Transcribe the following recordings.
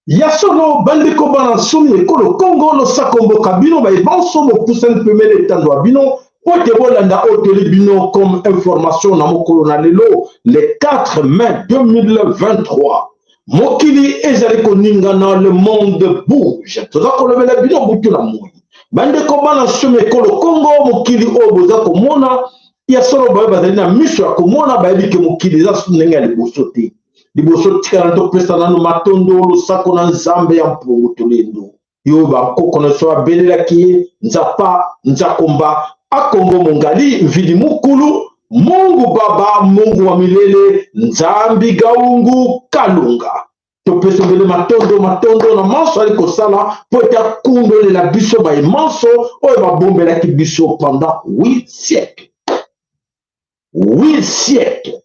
Ya solo, bandeko bana nsomi ekolo Kongo, losako mboka bino baye banso bopusani pembeni etando ya bino mpo ete bolanda oyo toli bino comme information na mokolo na lelo le 4 mai 2023. Mokili ezali koningana, le monde bouge. Toza kolobela bino butu na moi. Bandeko bana nsomi ekolo Kongo, mokili oyo boza komona, ya solo baye bazali na miso ya komona bayebi ke mokili eza ndenge ya liboso te. Liboso tikala topesa nano matondo losako na Nzambe ya mpungu tolendo. Yo bankoko na biso babelelaki ye Nzapa Nzakomba Akongo Mongali Mvidi Mukulu Mungu Baba Mungu wa milele Nzambi Gaungu Kalunga. Topesa mbele matondo matondo na manso ali kosala mpo ete akundolela biso baye manso oyo babombelaki biso pendant 8 siècles. 8 siècles.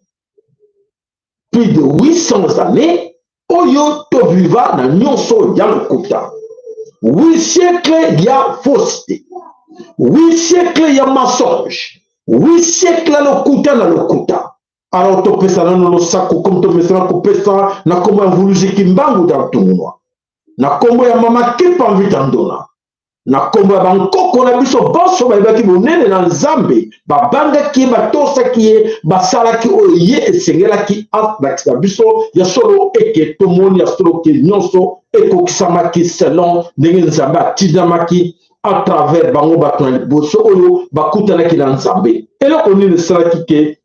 Plus de 800 années oyo toviva na nyonso ya lokuta. 8 siècles ya fausseté. 8 siècles ya mensonge. 8 siècles ya lokuta na lokuta. Alors topesa nano losako comme tomesana kopesa na kombo ya Mvuluzi Kimbangu Dantungunwa, na kombo ya Mama Kimpa Mvita Ndona, na kombo ya bankoko na biso banso bayebaki bonene na Nzambe, babangaki ye, batosaki ye, basalaki oyo ye esengelaki alakisa biso ya solo eke tomoni ya solo ke nyonso ekokisamaki selon ndenge Nzambe atindamaki à travers bango bato na liboso oyo bakutanaki na Nzambe. Eloko nini esalaki ke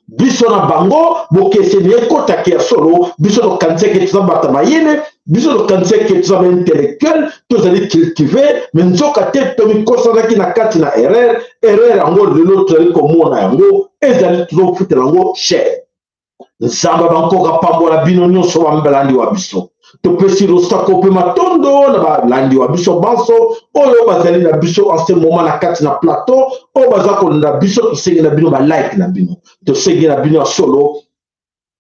biso na bango bokeseni ekotaki ya solo? Biso tokanisaki toza bato ya mayele, biso tokanisaki toza ba intellectuel, tozali cultive, me nzoka te tomikosanaki na kati na erreur. Erreur yango lelo tozali komona yango, ezali tozofutela yango cher. Nzambe bankoka pambola bino nyonso balandi wa biso. Topesi losako mpe matondo na balandi wa biso banso oyo bazali na biso en ce moment na kati na plateau, oyo baza kolanda biso. Tosengi na bino ba like na bino, tosengi na bino ya solo.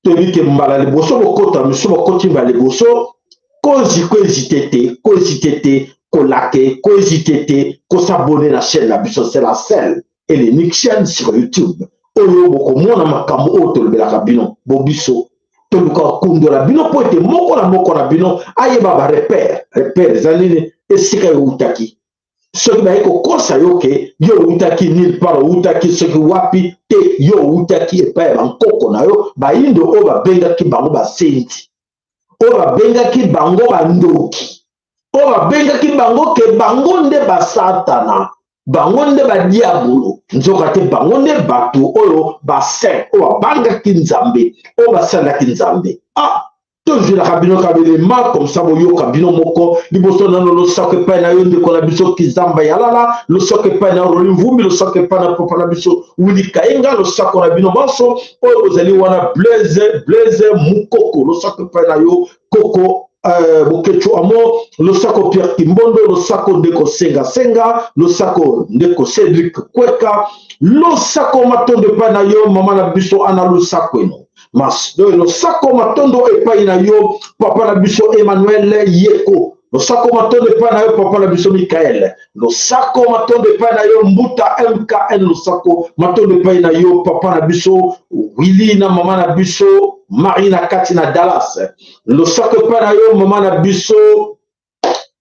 Toyebi ke mbala liboso bokota miso bokoti mbala liboso, kozi koezite te, koezite te kolake, koezite te kosabone na chaîne na biso. C'est la seule et l'unique chaîne sur YouTube oyo bokomona makambo oyo tolobelaka bino. Bobiso toluka kokundola bino mpo ete moko na moko na bino ayeba ba repère. Repère eza nini? Esika eutaki. Soki baye kokosa yo ke yo outaki nulle part, outaki soki wapi te, yo outaki epai ya bankoko na yo bayindo oyo babengaki bango basenzi, oyo babengaki bango bandoki, oyo babengaki bango ke bango nde basatana, bango nde badiabolo. Nzoka te bango nde bato oyo basaint, oyo babangaki Nzambe, oyo basalelaki Nzambe. Ah, tozwelaka bino kabelema comme ça boyoka bino moko. Liboso nano losako epai na yo ndeko na biso Kizamba Yalala, losako epai na Roli Mvumbi, losako epai na papa na biso Wili Kaenga, losako na bino banso oyo bozali wana. Blaise Blaise Mukoko, losako epai na yo koko Bokechu Amo, losako Pierre Kimbondo, losako ndeko Senga Senga, losako ndeko Cédric Kweka, losako matondo epai na yo mama na biso Ana Lusakweno, losako matondo epai na yo papa na biso Emmanuel Yeko, losako matondo epai na yo papa na biso Michael, losako matondo epai na yo Mbuta MKN, losako matondo epai na yo papa na biso Willy na mama na biso Marie na kati na Dallas, losako epai na yo mama na biso,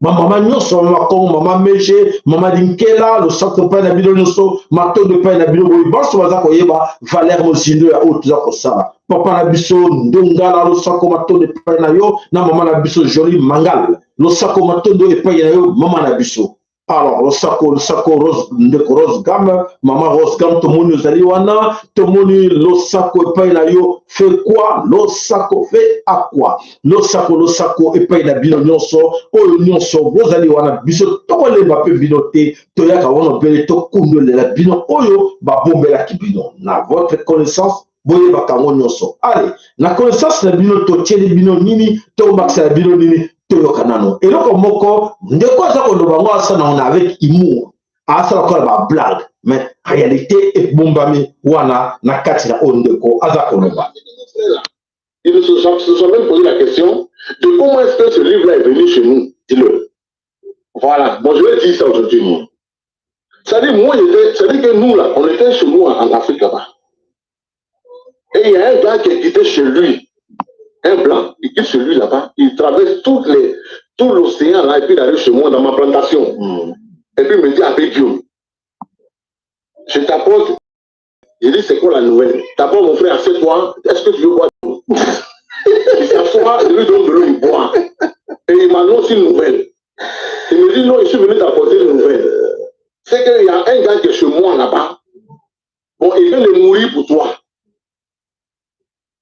bamama nyonso, mama Kongo, mama Meje, mama Linkela, losako epai na bino nyonso, matondo epai na bino boye banso baza koyeba valeur mozindo ya oyo toza kosala. Papa na biso Ndongala, losako matondo epai na yo na mama na biso Jolie Mangal, losako matondo epai na yo mama na biso. Alors losako losako Rose, ndeko Rose Gam, mama Rose Gam, tomoni ozali wana, tomoni losako epai na yo fe kwa losako fe akwa losako losako epai na bino nyonso oyo nyonso bozali wana. Biso tokolemba mpe bino te, toyaka wana obele tokundolela bino oyo babombelaki bino na votre connaissance, boyebaka yango nyonso. Ale na connaissance na bino totieli bino nini, tobakisela bino nini? Toyoka nano eloko moko ndeko aza koloba ngo, asala yango na avec humour, asala kola ba blague. Mais réalité ebombami wana na kati na oyo ndeko aza koloba. Ils se sont même posé la question de comment est-ce que ce livre-là est venu chez nous. Dis-le. Voilà. Bon, je vais dire ça aujourd'hui. C'est-à-dire, moi, c'est-à-dire que nous, là, on était chez nous en Afrique là-bas. Et il y a un gars qui est quitté chez lui, un blanc, il quitte chez lui là-bas, il traverse tout l'océan là, et puis il arrive chez moi dans ma plantation. Et puis il me dit, avec Guillaume, je t'apporte, je dis, c'est quoi la nouvelle? D'abord, mon frère, assieds-toi, est-ce que tu veux boire? Il s'assoit, je lui donne de l'eau, il boit. Et il m'annonce une nouvelle. Il me dit, non, je suis venu t'apporter une nouvelle. C'est qu'il y a un gars qui est chez moi là-bas. Bon, il vient de mourir pour toi.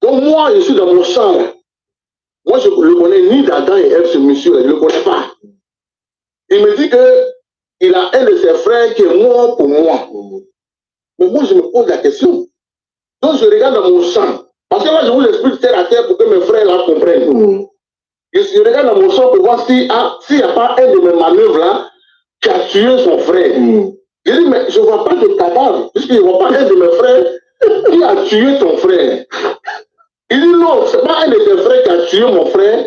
Donc moi, je suis dans mon champ là. Moi, je ne le connais ni d'Adam et Ève, ce monsieur-là, je ne le connais pas. Il me dit que il a un de ses frères qui est mort pour moi. Mais moi, je me pose la question. Donc, je regarde dans mon champ. Parce que là, je vous explique terre à terre pour que mes frères là comprennent. Je regarde dans mon champ pour voir s'il ah, n'y a pas un de mes manœuvres là qui a tué son frère. Je dis, mais je ne vois pas de cadavre, puisque je ne vois pas un de mes frères qui a tué ton frère. Il dit, non, ce n'est pas un de tes frères qui a tué mon frère,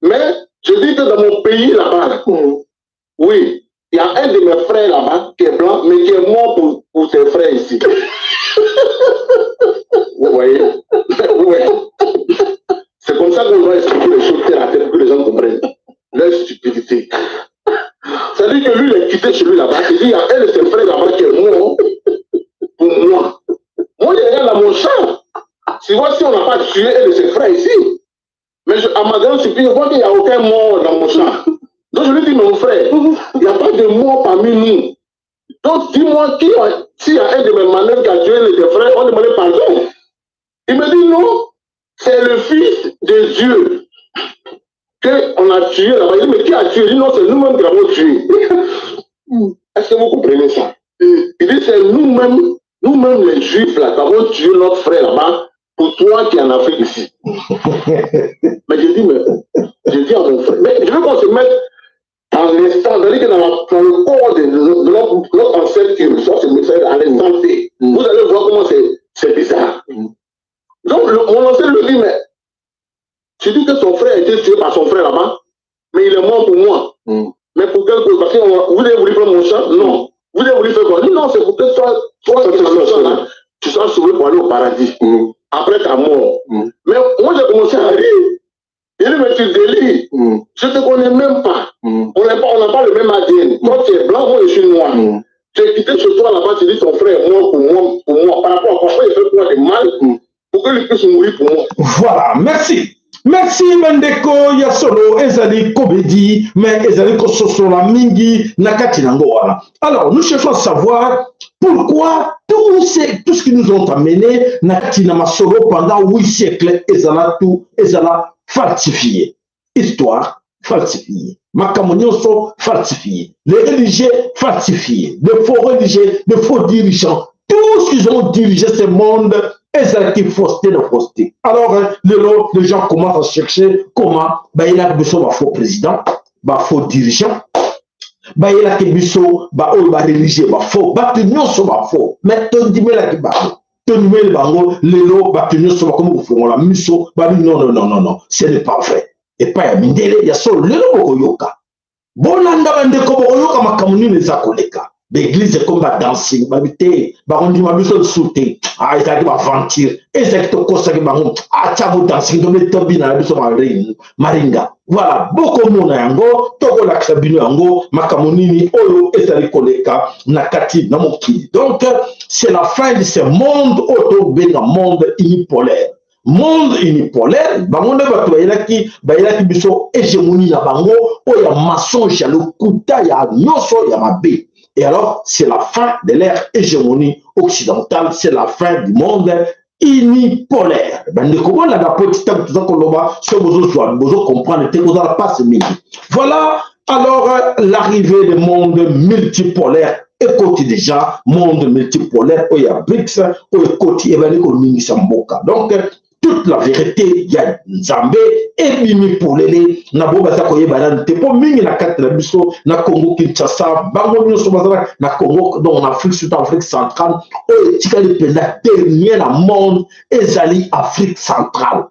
mais je dis que dans mon pays là-bas, oui, il y a un de mes frères là-bas qui est blanc, mais qui est mort pour ses frères ici. Vous voyez? Oui. C'est comme ça qu'on doit expliquer les choses terre à terre pour que les gens comprennent leur stupidité. C'est-à-dire que lui, il est quitté chez lui là-bas. Il dit, il y a un de ses frères là-bas qui est mort pour moi. Moi, je regarde dans mon champ. Tu vois, si on n'a pas tué un de ses frères ici. Mais à ma grande surprise, je vois qu'il n'y a aucun mort dans mon champ. Donc je lui dis, mon frère, il n'y a pas de mort parmi nous. Donc dis-moi, s'il y a un de mes manœuvres qui a tué un de tes frères, on demande pardon. Il me dit non, c'est le fils de Dieu qu'on a tué là-bas. Il dit, mais qui a tué? Il dit non, c'est nous-mêmes qui l'avons tué. Est-ce que vous comprenez ça? Il dit, c'est nous-mêmes, nous-mêmes les Juifs là, qui avons tué notre frère là-bas pour toi qui es en Afrique ici. Mais j'ai dit, mais, j'ai dit à mon frère, mais je veux qu'on se mette dans l'instant, c'est-à-dire que dans le corps de notre ancêtre qui reçoit ce message à l'instant T, vous allez voir comment c'est bizarre. Donc, mon ancêtre lui dit, mais tu dis que son frère a été tué par son frère là-bas, mais il est mort pour moi. Mais pour quelle cause? Parce que vous avez voulu prendre mon champ? Non. Vous avez voulu faire quoi? Non, c'est pour que toi qui es dans le champ là, tu sois sauvé pour aller au paradis. Après ta mort. Mais moi, j'ai commencé à rire. Il dit, mais tu délires. Je ne te connais même pas. On n'a pas le même ADN. Toi, tu es blanc, moi, je suis noir. Tu es quitté chez toi là-bas, tu dis ton frère est mort pour moi, pour moi. Par rapport à quoi il fait quoi de mal pour que lui puisse mourir pour moi. Voilà, merci. Merci bandeko ya solo, ezali comédie, mais ezali kososola mingi na kati nango wana. Alors nous cherchons à savoir pourquoi tout ce qui nous ont amené na kati na masolo pendant 8 siècles ezala tout ezala falsifié, histoire falsifiée, makambo nyonso falsifié, les religieux falsifiés, les faux religieux, les faux dirigeants, tous qui ont dirigé ce monde ezalaki fausseté na fausseté. Alors lelo les gens commencent à chercher comment bayelaki biso bafaux président, bafaux dirigeant, bayelaki biso baoyo bareligieux bafaux, bato nyonso bafaux, mais tondimelaki bango, tondimeli bango. Lelo bato nyonso bakomi kofongola miso, babi non, non, non, non, non, ce n'est pas vrai. Epai ya mindele ya solo, lelo bokoyoka, bolanda bandeko, bokoyoka makambo nini eza koleka. Baeglise ekomi badancing, babi te, bakondima biso lisusu te. Ah, ezalaki baaventure, ezalaki tokosaki bango, atia bodancing, tobina na biso maringa. Voilà, bokomona yango, tokolakisa bino yango, makambo nini oyo ezali koleka na kati na mokili. Donc c'est la fin de ce monde oyo tobenga monde unipolaire. Monde unipolaire, bango nde bato bayelaki biso hégémonie na bango oyo ya mensonge, ya lokuta, ya nyonso ya mabe. Et alors c'est la fin de l'ère hégémonie occidentale, c'est la fin du monde unipolaire. Bandeko, bolanda po ti ntango toza koloba, soki bozozwa, bozocomprendre te, kozala mpasi mingi. Voilà, alors l'arrivée du monde multipolaire ekoti déjà. Monde multipolaire oyo ya BRICS oyo ekoti, ebandi koningisa mboka. Donc Toute la vérité ya Nzambe ebimi polele na bo baza koyeba nanu te, mpo mingi na kati na biso na Congo Kinshasa, bango nyonso baza na Congo, donc na Afrique, surtout Afrique centrale, oyo etikali mpenza dernier na monde ezali Afrique centrale.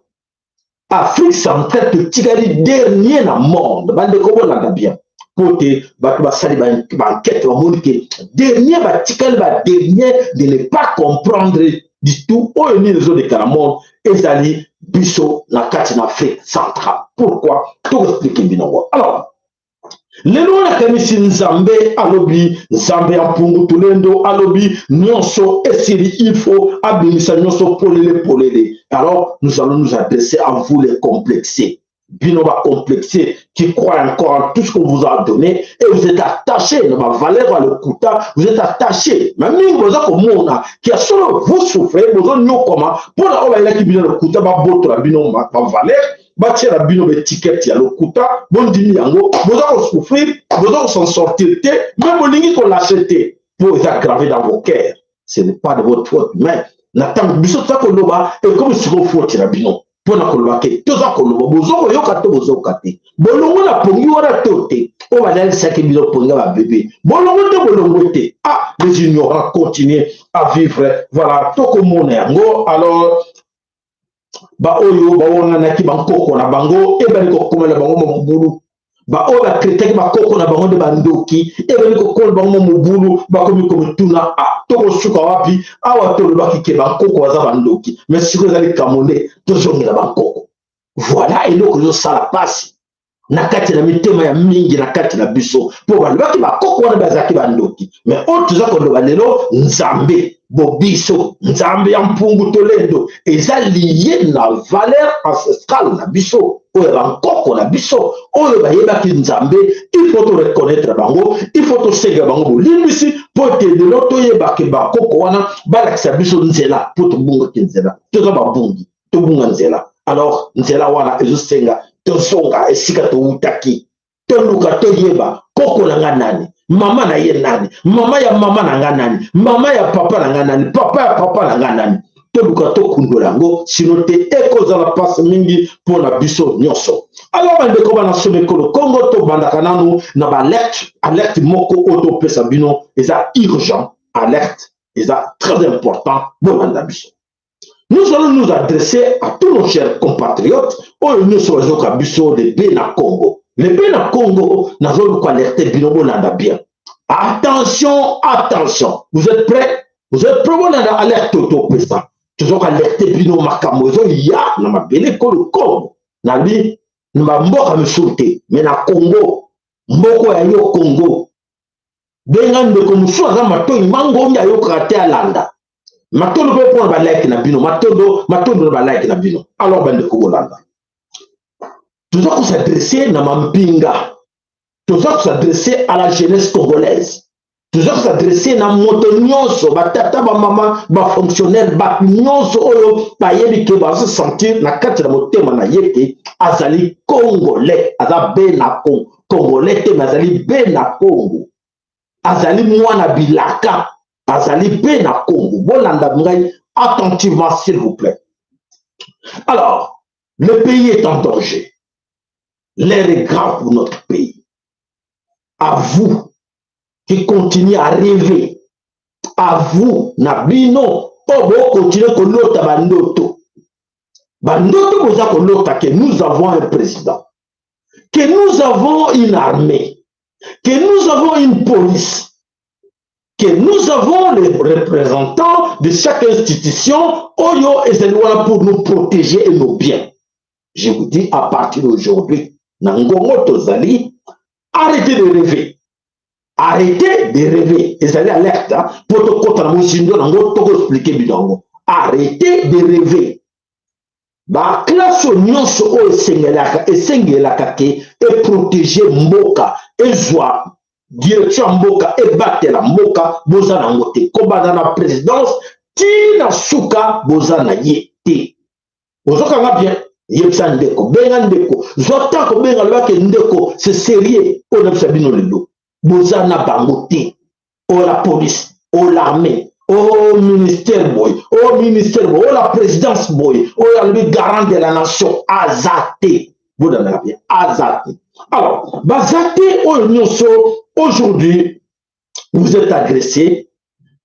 Afrique centrale totikali dernier na monde. Bandeko, bolanda bien, mpo te bato basali baenquête, bamoni ke dernier batikali ba dernier de ne pas comprendre du tout oyo nini ezoleka na monde, ezali biso na kati na Afrique centrale. Pourquoi? Tokoexpliquer bino yango. Alors lelo nakanisi Nzambe alobi, Nzambe ya Mpungu Tulendo alobi nyonso esili, il faut abimisa nyonso polele polele. Alors nous allons nous adresser à vous, les complexés, bino bacomplexé qui croient encore en tout ce qu'on vous a donné et vous êtes attaché na bavaleur ya lokuta. Vous êtes attaché na mingi, boza komona kia solo, vous souffrez, bozonyokoma mpona oyo bayelaki bino lokuta, babotola bino bavaleur, batiela bino baétiquette ya lokuta, bondimi yango, boza kosouffrir, boza kos'en sortir te, mais bolingi kolâcher te mpo eza gravé dans vos cœurs. Ce n'est pas de votre faute, mais na ntango biso toza koloba, ekomi sikoyo faute na bino mpona koloba ke toza koloba. Boza koyoka to bozoyoka te? Bolongo na pongi wana to te? Oyo balalisaki bino pongi ya babebe, bolongo te, bolongo te? Ah, les ignorants continuent à vivre. Voilà, tokomona yango. Alors baoyo bawanganaki bankoko na bango, ebali kokomela bango mobulu. Baoyo batraitaki bakoko na bango nde bandoki, ebali kokomela bango mobulu. Bakomi komituna: ah, tokosuka wapi awa? Tolobaki ke bankoko baza bandoki, mais sikoyo ezali likambo nde tozongela bankoko. Voilà eloko ezosala mpasi na kati na mitema ya mingi na kati na biso, mpo balobaki bakoko wana bazalaki bandoki. Mais oyo toza koloba lelo, Nzambe bobiso, Nzambe ya Mpungu Tolendo, eza lié na valeur ancestrale na biso, oyo bankoko na biso oyo bayebaki Nzambe. Il faut toreconnaître bango, il faut tosenga bango bolimbisi, mpo ete lelo toyebake bakoko wana balakisa biso nzela, mpo tobungaki nzela, toza babungi, tobunga nzela. Alors nzela wana ezosenga tozonga esika towutaki, toluka toyeba koko na nga nani, mama na ye nani, mama ya mama na nga nani, mama ya papa na nga nani, papa ya papa na nga nani. Toluka tokundola yango, sinon te ekozala mpasi mingi mpo na biso nyonso. Alors bandeko bana somo ekolo Kongo, tobandaka nanu na baalerte. Alerte moko oyo topesa bino eza urgent, alerte eza très important, bolanda biso. Nous allons nous adresser à tous nos chers compatriotes oyo nyonso bazoka biso, le na Congo, le na Congo. Nazoluka alerte bino, bolanda bien. Attention, attention, vous êtes prêts? Vous êtes prêts? Bolanda alerte topesa. Tozoka alerte bino, makambo ezoya na mabele ekolo Congo. Nabi na bamboka misusu te, mais na Congo, mboka ya yo Congo. Benga ndeko mosusu aza matoi mangongi ayokaka te, alanda. Matondo mpe mpona balike na bino, matondo, matondo na balike na bino. Alors bandeko, bolanda, toza kos'adresser na mampinga, toza kos'adresser à la jeunesse congolaise, toza kos'adresser na moto nyonso, batata, bamama, bafonctionnaire, bato nyonso oyo bayebi ke bazosentir na kati na motema na ye ke azali congolais, aza be na congolais te, mais azali be na Congo, azali mwana bilaka, azali mpe na Congo. Bolanda ngai attentivement, s'il vous plaît. Alors le pays est en danger, l'heure est grave pour notre pays. À vous qui continuez à rêver, à vous na bino oyo bokontinue kolota bandoto, bandoto boza kolota que nous avons un président, que nous avons une armée, que nous avons une police, que nous avons les représentants de chaque institution oyo ezali wana pour nous protéger et nos biens. Je vous dis, à partir d'aujourd'hui, na ngongo tozali, arrêtez de rêver, arrêtez de rêver. Ezali alerte mpo tokɔta na mozindo nango, tokoexpliquer bino yango. Arrêtez de rêver. Baclasse nyonso oyo esengelaka ke eprotéger mboka, ezwa direction ya mboka, ebatela mboka, boza nango te. Kobanda na présidence ntina suka, boza na ye te. Ozokanga bien? Yebisa ndeko, benga ndeko, zwa ta kobenga, lobake ndeko, c'est sérieux oyo nabisa bino lelo. Boza na bango te, oyo la police, oyo l'armée, O ministère boye, o ministère boye, o la présidence boye, oyo alobi garant de la nation aza te. Bolandaka bien, aza te. Alors baza te oyo nyonso. Aujourd'hui vous êtes agressé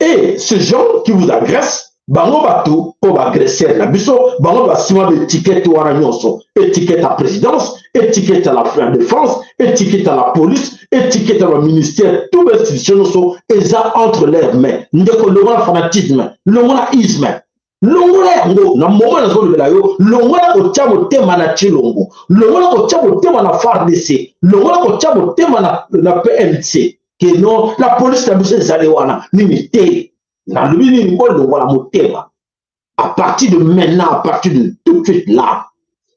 et ces gens qui vous agressent, bango bato oyo baagresseur na biso, bango basima baétiquette wana nyonso: étiquette ya présidence, étiquette ya la défense, étiquette ya la police, étiquette ya baministère, tout bainstitution nyonso eza entre leurs mains. Ndeko, longola fanatisme, longola isme, longola yango. Na moment nazolobela yo, longola kotya motema na Tshilombo, longola kotya motema na FARDC, longola kotya motema na PMC, ke non, la police na biso ezali wana nini te. Nalobi nini? Bolongola motema. À partir de maintenant, à partir de tout de suite là,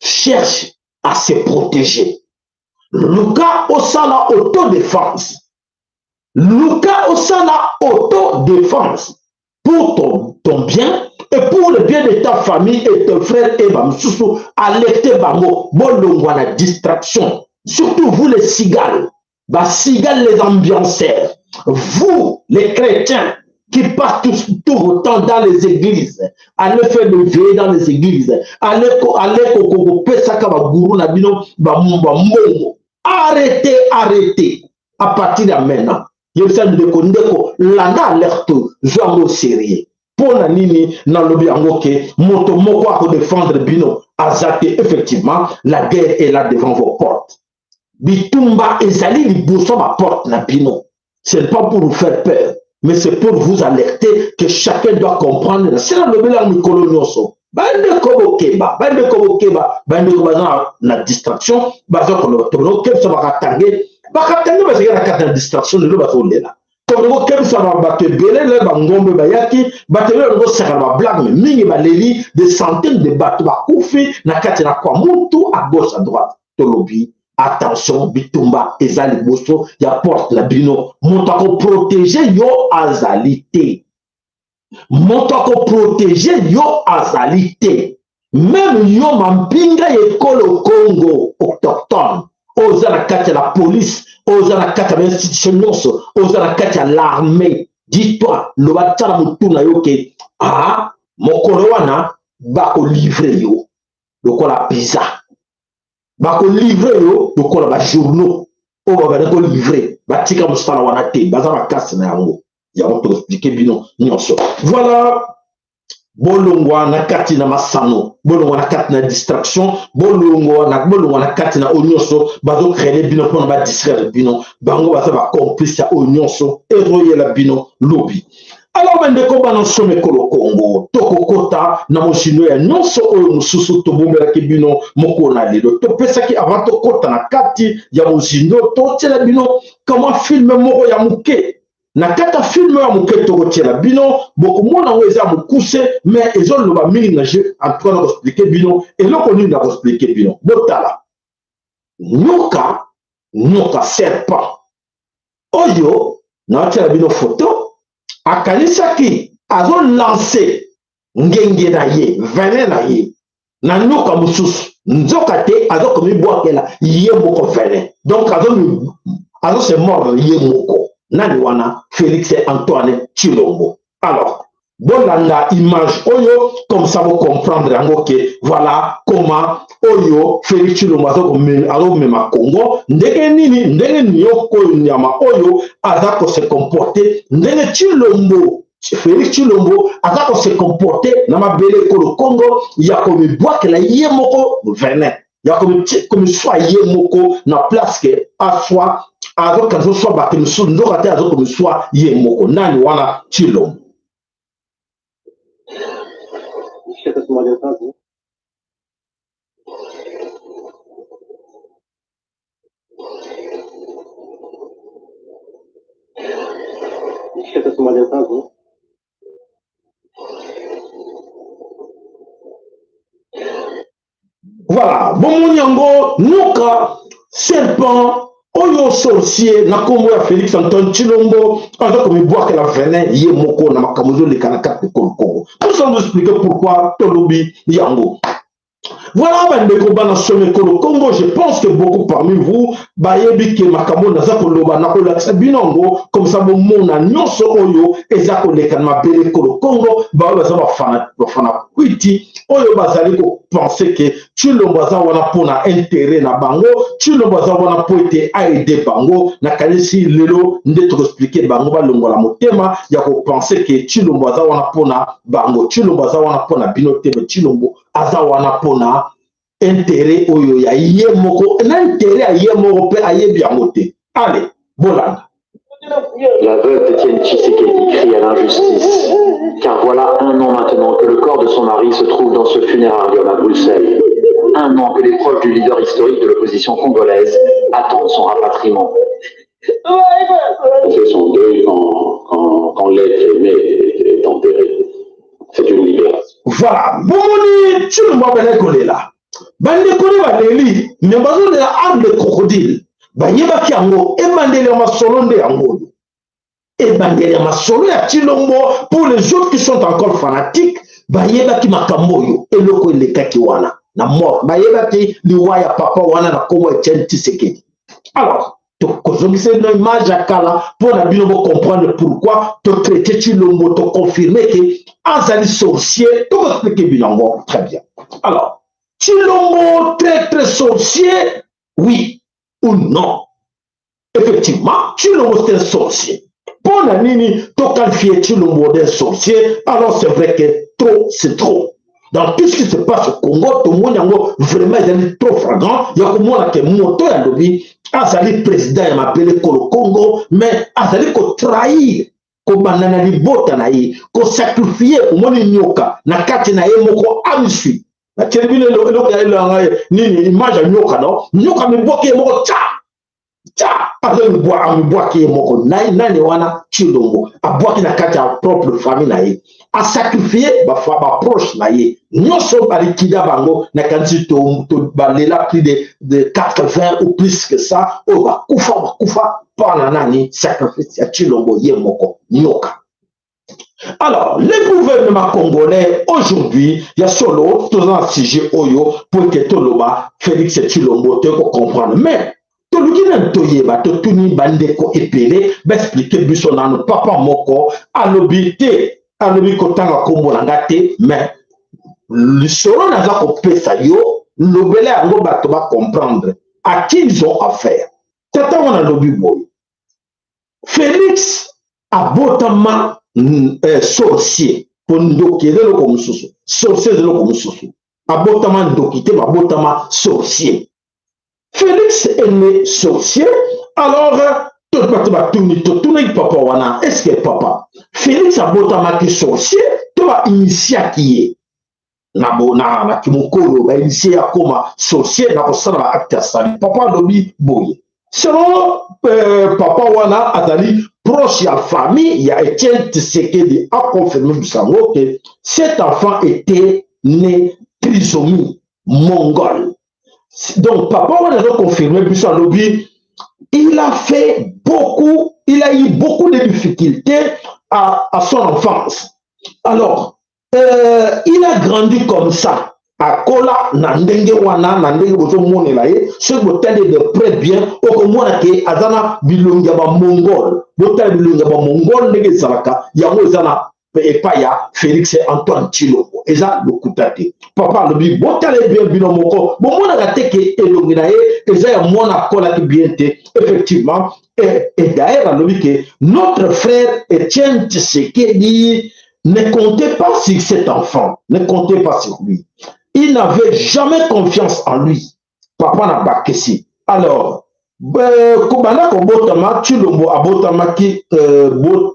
cherche à se protéger. Luka osala autodéfense, luka osala autodéfense pour ton bien et pour le bien de ta famille et tes frères et bamosusu. Alerte bango, bolongwa na distraction, surtout vous les cigales, bacigales, les ambianceurs, vous les chrétiens qui passent tout vos temps dans les églises, allez faire le veillées dans les églises, allez allez kopesaka bagourou na bino bambongo. Arrêtez, arrêtez à partir de maintenant. Yebisa ndeko, ndeko, landa alerte, zwa yango sérieux. Mpo na nini nalobi yango? Ke moto moko akodéfendre bino aza te. Effectivement, la guerre est là devant vos portes. Bitumba ezali liboso baporte na bino. Ce n'est pas pour vous faire peur, mais c'est pour vous alerter que chacun doit comprendre. Na se nalobelaka mikolo nyonso: bandeko bokeba, bandeko bokeba, bandeko baza na distraction, baza koloba. Tokokebisa bakatange, bakatange bazalaki na kati na distraction, lelo bazolela. Tokokebisa bato ebele, lelo bangombe bayaki, bato ebele balingi bablague, mais mingi baleli, des centaines de bato bakufi na kati na Kwamouth, à gauche, à droite. Tolobi attention, bitumba eza liboso ya porte na bino. Moto akoprotéger yo azali te, moto akoprotéger yo azali te. Même yo mampinga ya ekolo Congo autochtone, oyo oza na kati ya la police, oyo oza na kati ya bainstitution nyonso, oyo oza na kati ya l'armée, dis-toi, loba, tia na motu na yo ke a mokolo wana bakolivrer yo lokola pizza, bakolivrer yo lokola bajournaux oyo babandi kolivrer. Batika mosala wana te, baza makasi na yango. Yango toexpliquer bino nyonso. Voilà, bolongwa na kati na masano, bolongwa na kati na distraction, bolongwa na kati na oyo nyonso bazocréer bino mpona badistraire bino. Bango baza bacomplice ya oyo nyonso ezoyela bino lobi. Alors bandeko bana nsoma ekolo Kongo, tokokota na mozindo ya nyonso oyo mosusu tobombelaki bino mokolo na lelo. Topesaki avant tokota na kati ya mozindo, totiela bino kamwa film moko ya moke. Na kati ya film ya moke tokotiela bino, bokomona yango eza mokuse, mais ezoloba mingi na jeu. En tout cas, nakoexpliquer bino eloko nini. Nakoexpliquer bino, botala nyoka, nyoka, serpent oyo naotiela bino photo. Akanisaki azolancer ngenge na ye, venin na ye na nyoka mosusu, nzoka te azokomibwakela ye moko venin. Donc azose mordre ye moko. Nani wana? Félix Antoine Tshilombo. Alors bolanda image oyo, comme ça bocomprendre yango ke voilà comment oyo Félix Tshilombo azomema Congo ndenge nini, ndenge nioka oyo, nyama oyo aza kose comporter, ndenge Tshilombo, Félix Tshilombo aza kose comporter na mabele ekolo Congo, ya komibwakela ye moko venin, ya komiswa ye moko na place ke aswa, azokanisa oswa bato misusu, nzoka te azokomiswa ye moko. Nani wana? Tshilombo. Voilà, bomoni yango, nyoka, serpent oyo, sorcier na nkombo ya Félix Antoine Tshilombo, aza komibwakela venin ye moko na makambo ezoleka na kati ekolo Kongo. Nous allons expliquer pourquoi tolobi yango. Voilà, bandeko bana somi ekolo Congo, je pense que beaucoup parmi vous bayebi ke makambo naza koloba, nakolakisa bino yango comme ça bomona nyonso oyo eza koleka na mabele ekolo Congo. Baoyo baza bafana kwiti oyo bazali kopense ke Tshilombo aza wana mpo na intérêt na bango, Tshilombo aza wana mpo ete aide bango, nakanisi lelo nde tokoexplike bango balongola motema ya kopense ke Tshilombo aza wana mpo na bango. Tshilombo aza wana mpo na bino te, me Tshilombo aza wana mpo na intérêt oyo ya ye moko, na intérêt ya ye moko mpe ayebi yango te. Ale bolanda. La veuve d'Étienne Tshisekedi crie à l'injustice, car voilà un an maintenant que le corps de son mari se trouve dans ce funérarium à Bruxelles. Un an que les proches du leader historique de l'opposition congolaise attendent son rapatriement. On fait son deuil quand l'être aimé est enterré. C'est une libération. Voilà, bomoni Tshilombo abandaki kolela, bandeko nde baleli, me bazolela arme de crocodile. Bayebaki yango, ebandeli ya masolo nde yango oyo, ebandeli ya masolo ya Tshilombo. Pour les autres qui sont encore fanatiques, bayebaki makambo oyo, eloko elekaki wana na mort, bayebaki liwa ya papa wana na nkombo Etienne Tshisekedi. Alors tokozongisa na image ya kala mpo na bino bocomprendre pourquoi totraite Tshilombo, toconfirme ke azali sorcier. Tokoexplike bino yango très bien. Alors, Tshilombo très très sorcier, oui ou non? Effectivement, Tshilombo, c'est un sorcier. Mpo na nini toqualifie Tshilombo d'un sorcier? Alors, c'est vrai que trop, c'est trop. Dans tout ce qui se passe au Congo, tomoni yango vraiment ezali trop flagrant ya komona ke moto ya lobi azali président ya mabele kolo Congo, mais azali kotrahir, kobanda na libota na ye, kosacrifie. Omoni nyoka na kati na ye moko, amisui natieli bino eloko ya elanga nini, image ya nyoka. No nyoka mibwaki ye moko, tya tya, amibwaki ye moko. Nani wana? Tshilombo abwaki na kati ya propre famille na ye, asacrifie baproche na ye nyonso, balikida bango. Nakanisi balela plus de 80 ou plus que ça oyo bakufa, bakufa mpona nani? Sacrifice ya Tshilombo ye moko, nyoka. Alors, le gouvernement congolais aujourd'hui, ya solo, toza na sujet oyo po ete toloba Félix Tshilombo, toyei comprendre, mais toluki nanu toyeba, totuni bandeko ebele baexplike biso nanu. Papa moko alobi te, alobi kotanga nkombo na nga te, mais lisolo naza kopesa yo, lobela yango bato bacomprendre à qui ils ont affaire. Tata wana alobi boye: Félix abotama sorcier, po ndoki eza eloko mosusu, sorcier eza eloko mosusu. Abotama ndoki te, babotama sorcier. Félix est né sorcier. Alors bato batuni, totunaki papa wana: est ce que papa Félix abotamaki sorcier to bainitiaki ye na kimokolo, bainitie ye akoma sorcier na kosala baacte asali? Papa alobi boye, selon papa wana azali proche ya famille ya Etienne Tshisekedi, aconfirme biso yango ke cet enfant était né trisomie mongole. Donc papa wana azoconfirme biso, alobi il a fait beaucoup, il a eu beaucoup de difficultés à son enfance. Alors il a grandi comme ça, akola na ndenge wana, na ndenge bozomonela ye. Soki botali de près bien, okomona ke aza na bilongi ya bamongole. Botala bilongi ya bamongole ndenge ezalaka, yango eza na epai ya Félix Antoine Tshilombo. Eza lokuta te. Papa alobi botala bien bino moko, bomonaka te ke elongi na ye eza ya mwana akolaki bien te? Effectivement. Et d'ailleurs alobi ke notre frère Etienne Tshisekedi ne comptait pas sur cet enfant, ne comptait pas sur lui, il n'avait jamais confiance en lui. Papa na bakesi. Alors kobanda kobotama, Tshilombo abotamaki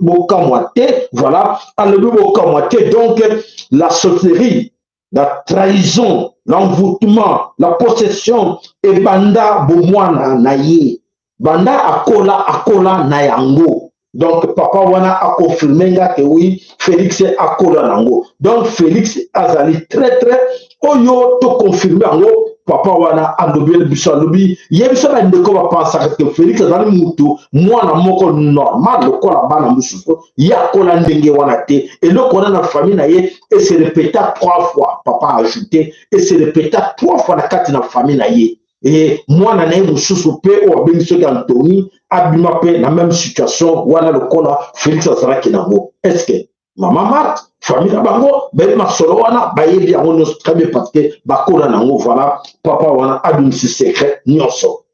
bokamwa te. Voilà, alobi bokamwa te. Donc la sorcellerie, la trahison, l'envoûtement, la possession ebanda bomwana na ye, banda akola, akola na yango. Donc papa wana aconfirme nga ke oui, Félix akola nango. Donc Félix azali très très oyo toconfirme yango. Papa wana alobeli biso, alobi ye biso bandeko bapansaka ke Félix azali mutu mwana moko normal lokola bana mosusu. Ye akola ndenge wana te. Eloko wana na famille na ye ese répéta trois fois. Papa ajouté, ese répéta trois fois na kati na famille na ye. E mwana na ye mosusu mpe oyo abengi soki Antony abima mpe na même situation wana lokola Félix azalaki nango. Est ce que mama Marthe, famille na bango bayebi masolo wana? Bayebi yango nyonso très bien parce que bakola nango. Voilà, papa wana abimisi secret nyonso.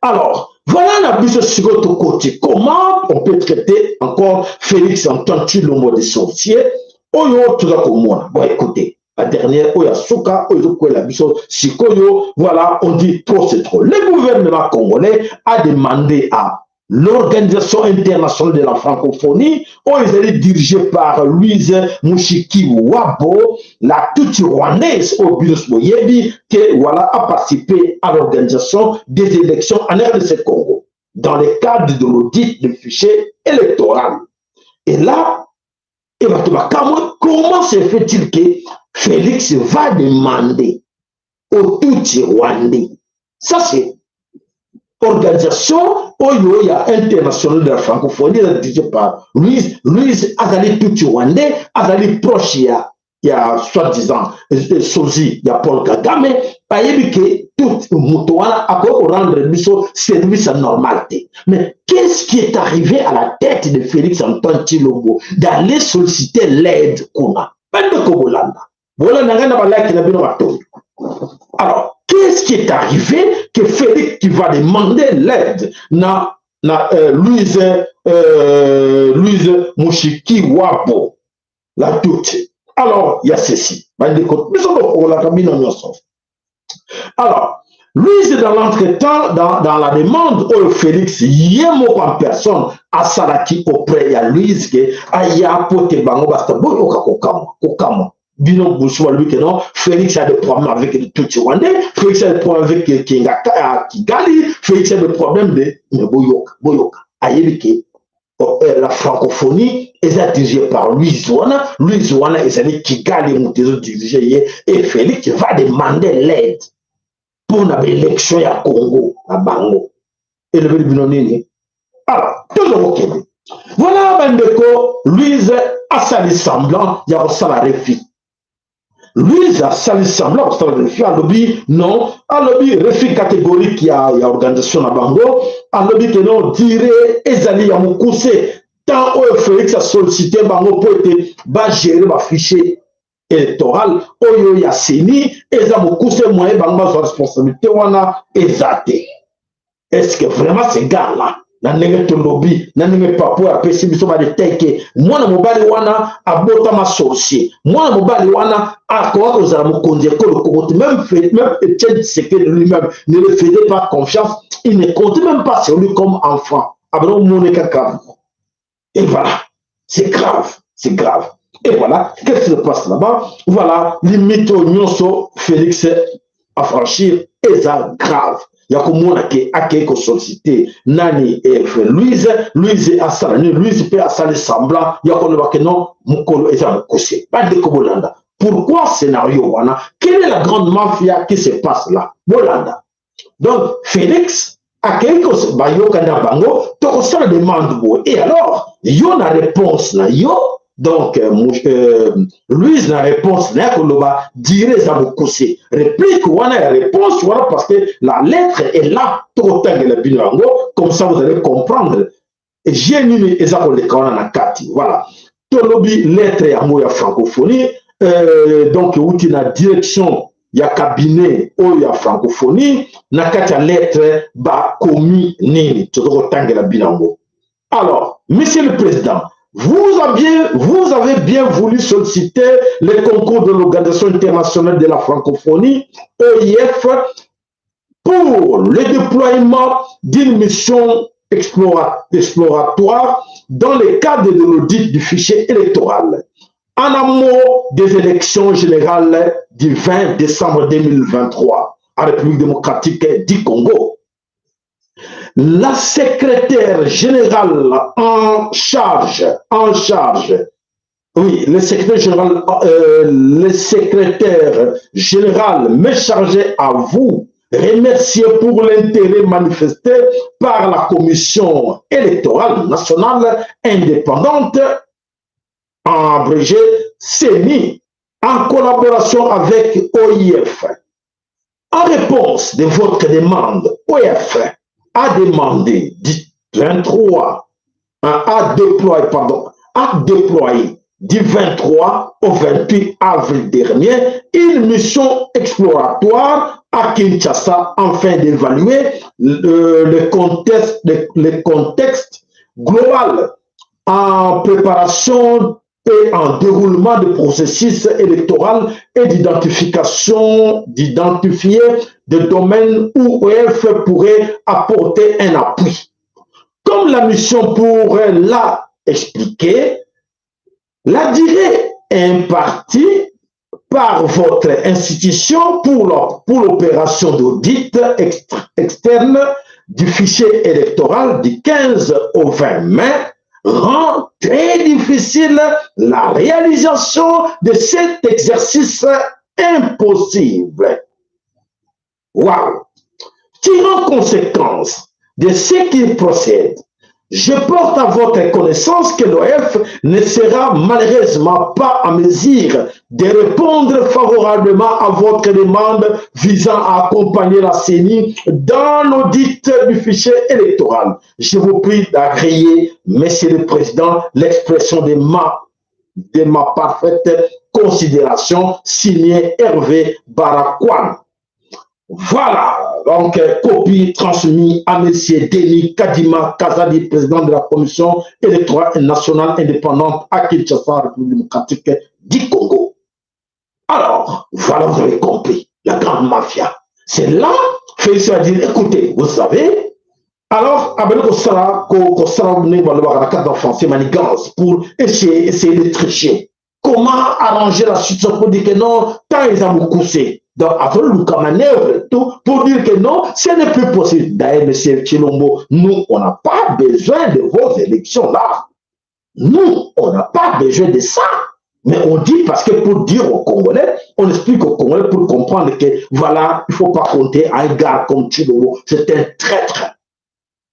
Alors voilà, na biso sikoyo tokoti: comment on peut traiter encore Félix Antoine Tshilombo de sorcier? Oyo toza komona. Bon, écoutez la dernière, oyo ya suka oyo ezokwela biso sikoyo. Voilà, on dit trop, c'est trop. Le gouvernement congolais a demandé à l'Organisation internationale de la francophonie, oyo ezali dirigée par Louise Mushikiwabo, la Tutsi rwandaise oyo bino boyebi ke voilà, a participé à l'organisation des élections en RDC Congo dans le cadre de l'audit du fichier électoral. Et là, et bato bakamwe, comment se fait-il que Félix va demander au Tutsi rwandais? Ça, c'est organisation oyo ya internationale de la francophonie, eza dirigé par Louise. Louise azali Tutsi rwandais, azali proche ya soi-disant sosie ya Paul Kagame. Bayebi ke tout moto wana akoki korendre biso service normal te. Mais qu'est-ce qui est arrivé à la tête de Félix Antoine Tshilombo d'aller solliciter l'aide kuna? Bandeko, bolanda, bolanda ngai na balaki na bino batondo. Alors, qu'est-ce qui est arrivé que Félix qui va demander l'aide na Louise Mushikiwabo, la Tutsi? Alors, il y a ceci. Bandeko, biso tokolaka bino nyonso. Alors, Louise, dans l'entretemps, dans la demande oyo Félix ye moko en personne asalaki auprès ya Louise ke aya po te bango basta. Boyoka, kokamwa, kokamwa. Bino busu balobi ke non, Félix a des problèmes avec le Tutsi rwandais, Félix a des problèmes avec Kinga, Kigali, Félix a des problèmes de. Mais boyoka, boyoka, ayebi ke la francophonie eza dirigée par Louise wana. Louise wana ezali Kigali moto ezodirige ye. Et Félix va demander l'aide mpona baélection ya Congo na bango. Elobeli bino nini? Alors toza kokende. Voilà, bandeko, Louise asali semblant ya kosala refus. Louise asali semblant kosala refus. Alobi non, alobi refus catégorique ya organisation na bango. Alobi ke non, durée ezali ya mokuse. Temps oyo Félix asollicité bango mpo ete bagérer bafichier électoral oyo ya CENI eza mokuse, moyen bango bazwa responsabilité wana eza te. Est ce que vraiment ce gars là, na ndenge tolobi, na ndenge papa oyo apesi biso badétails ke mwana mobali wana abotama sorcier, mwana mobali wana akoka kozala mokonzi ekolo Kongo te? Même Etienne Tshisekedi lui-même ne le faisait pas confiance, il ne comptait même pas sur lui comme enfant. Abana omone kaka. Et voilà, c'est grave, c'est grave. Et voilà, qu'est-ce qui se passe là-bas? Voilà, limite oyo nyonso Félix afranchir eza grave ya komona ke akei kosolliciter nani? Louise. Louise asala nini? Louise mpe asali semblant ya koloba ke non, mokolo eza mokuse. Bandeko, bolanda pourquoi scénario wana. Quelle est la grande mafia qui se passe là? Bolanda. Donc Félix akei, bayokani na bango, tokosala demande boye. Et alors yo na réponse na yo, donc Louise na réponse na ya koloba durée eza mokuse. Réplique wana ya réponse wana, parce que la lettre est là, tokotangela bino yango, comme ça vous allez comprendre je nini eza koleka wana na kati. Voilà, tolobi lettre yango ya francophonie, donc euti na direction ya cabinet oyo ya francophonie. Na kati ya lettre bakomi nini? Toza kotangela bino yango. Alors: monsieur le président, vous avez bien voulu solliciter le concours de l'Organisation internationale de la francophonie, OIF, pour le déploiement d'une mission exploratoire dans le cadre de l'audit du fichier électoral en amont des élections générales du 20 décembre 2023 en République démocratique du Congo. La secrétaire générale en charge Oui, le secrétaire général, le secrétaire général me chargeait à vous remercier pour l'intérêt manifesté par la Commission électorale nationale indépendante, en abrégé CENI, en collaboration avec OIF. En réponse de votre demande, OIF a demandé du 23 a déployé, pardon, a déployé du 23 au 28 avril dernier une mission exploratoire à Kinshasa afin d'évaluer le contexte, le contexte global en préparation et en déroulement du processus électoral et d'identification, d'identifier des domaines où OF pourrait apporter un appui. Comme la mission pourrait l'a expliqué, la durée impartie par votre institution pour l'opération d'audit externe du fichier électoral du 15 au 20 mai rend très difficile la réalisation de cet exercice impossible. Waouh! Tirant conséquence de ce qui procède, je porte à votre connaissance que l'OF ne sera malheureusement pas en mesure de répondre favorablement à votre demande visant à accompagner la CENI dans l'audit du fichier électoral. Je vous prie d'agréer, Monsieur le Président, l'expression de ma parfaite considération, signée Hervé Barakwan. Voilà, donc copie transmise à M. Denis Kadima Kazadi, président de la Commission électorale nationale indépendante à Kinshasa, République démocratique du Congo. Alors, voilà, vous avez compris, la grande mafia. C'est là, Félix va dire, écoutez, vous savez, alors, français manigance pour essayer de tricher. Comment arranger la situation pour dire que non, tant ils ont poussé. Donc, après le manœuvre, tout, pour dire que non, ce n'est plus possible. D'ailleurs, M. Tshilombo, nous, on n'a pas besoin de vos élections là. Nous, on n'a pas besoin de ça. Mais on dit parce que pour dire aux Congolais, on explique aux Congolais pour comprendre que voilà, il ne faut pas compter à un gars comme Tshilombo. C'est un traître.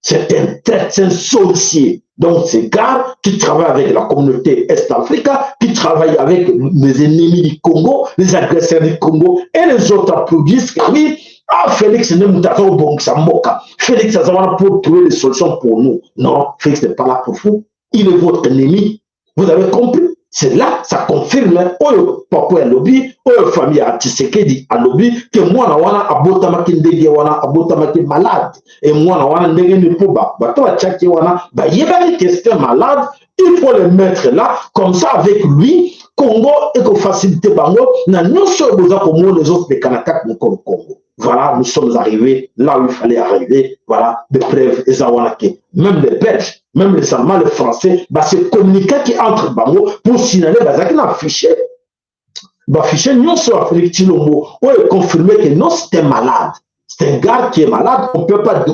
C'est un traître, c'est un sorcier. Donc, ces gars qui travaillent avec la communauté Est-Africaine, qui travaillent avec les ennemis du Congo, les agresseurs du Congo, et les autres applaudissent que oui, ah, Félix Mboka. Félix Azawara pour trouver des solutions pour nous. Non, Félix n'est pas là pour vous. Il est votre ennemi. Vous avez compris? C'est là, ça confirme, oyo papa alobi, oyo famille ya Tshisekedi alobi, que mwana wana abotamaki ndenge wana, abotamaki malade. Et mwana wana ndenge ni po ba, bato batiaki wana, bayebaki que c'était malade, il faut le mettre là, comme ça avec lui, Congo eko faciliter bango, na nyonso boza komona les autres kanakak mokolo Congo. Voilà, nous sommes arrivés là où il fallait arriver. Voilà, des preuves eza wana ke même les Belges, même les Allemands, les Français, bah, c'est communiqué qui entre bango pour signaler bazaki na fichier. Bah, fichier nyonso ya Félix Tshilombo, oyo confirmé que non, c'était malade. C'est un gars qui est malade, on peut pas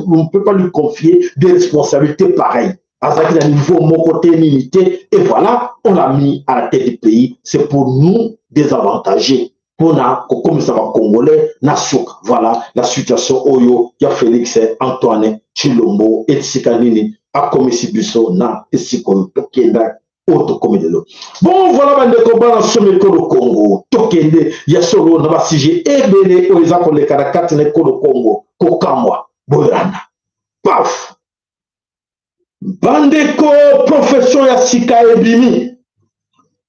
lui confier des responsabilités pareilles. Azaki na niveau moko te nini te, et voilà, on l'a mis à la tête du pays. C'est pour nous désavantager. Pona kokomisa ba Congolais na suka. Voilà la situation oyo ya Félix Antoine Tshilombo esika nini akomisi biso na esika oyo tokenda oyo tokomi lelo. Bon, voilà bandeko bana somi ekolo Congo tokende ya solo na basujet ebele oyo eza koleka na kati na ekolo Congo kokamwa boyolanda. Paf! Bandeko, profession ya sika ebimi.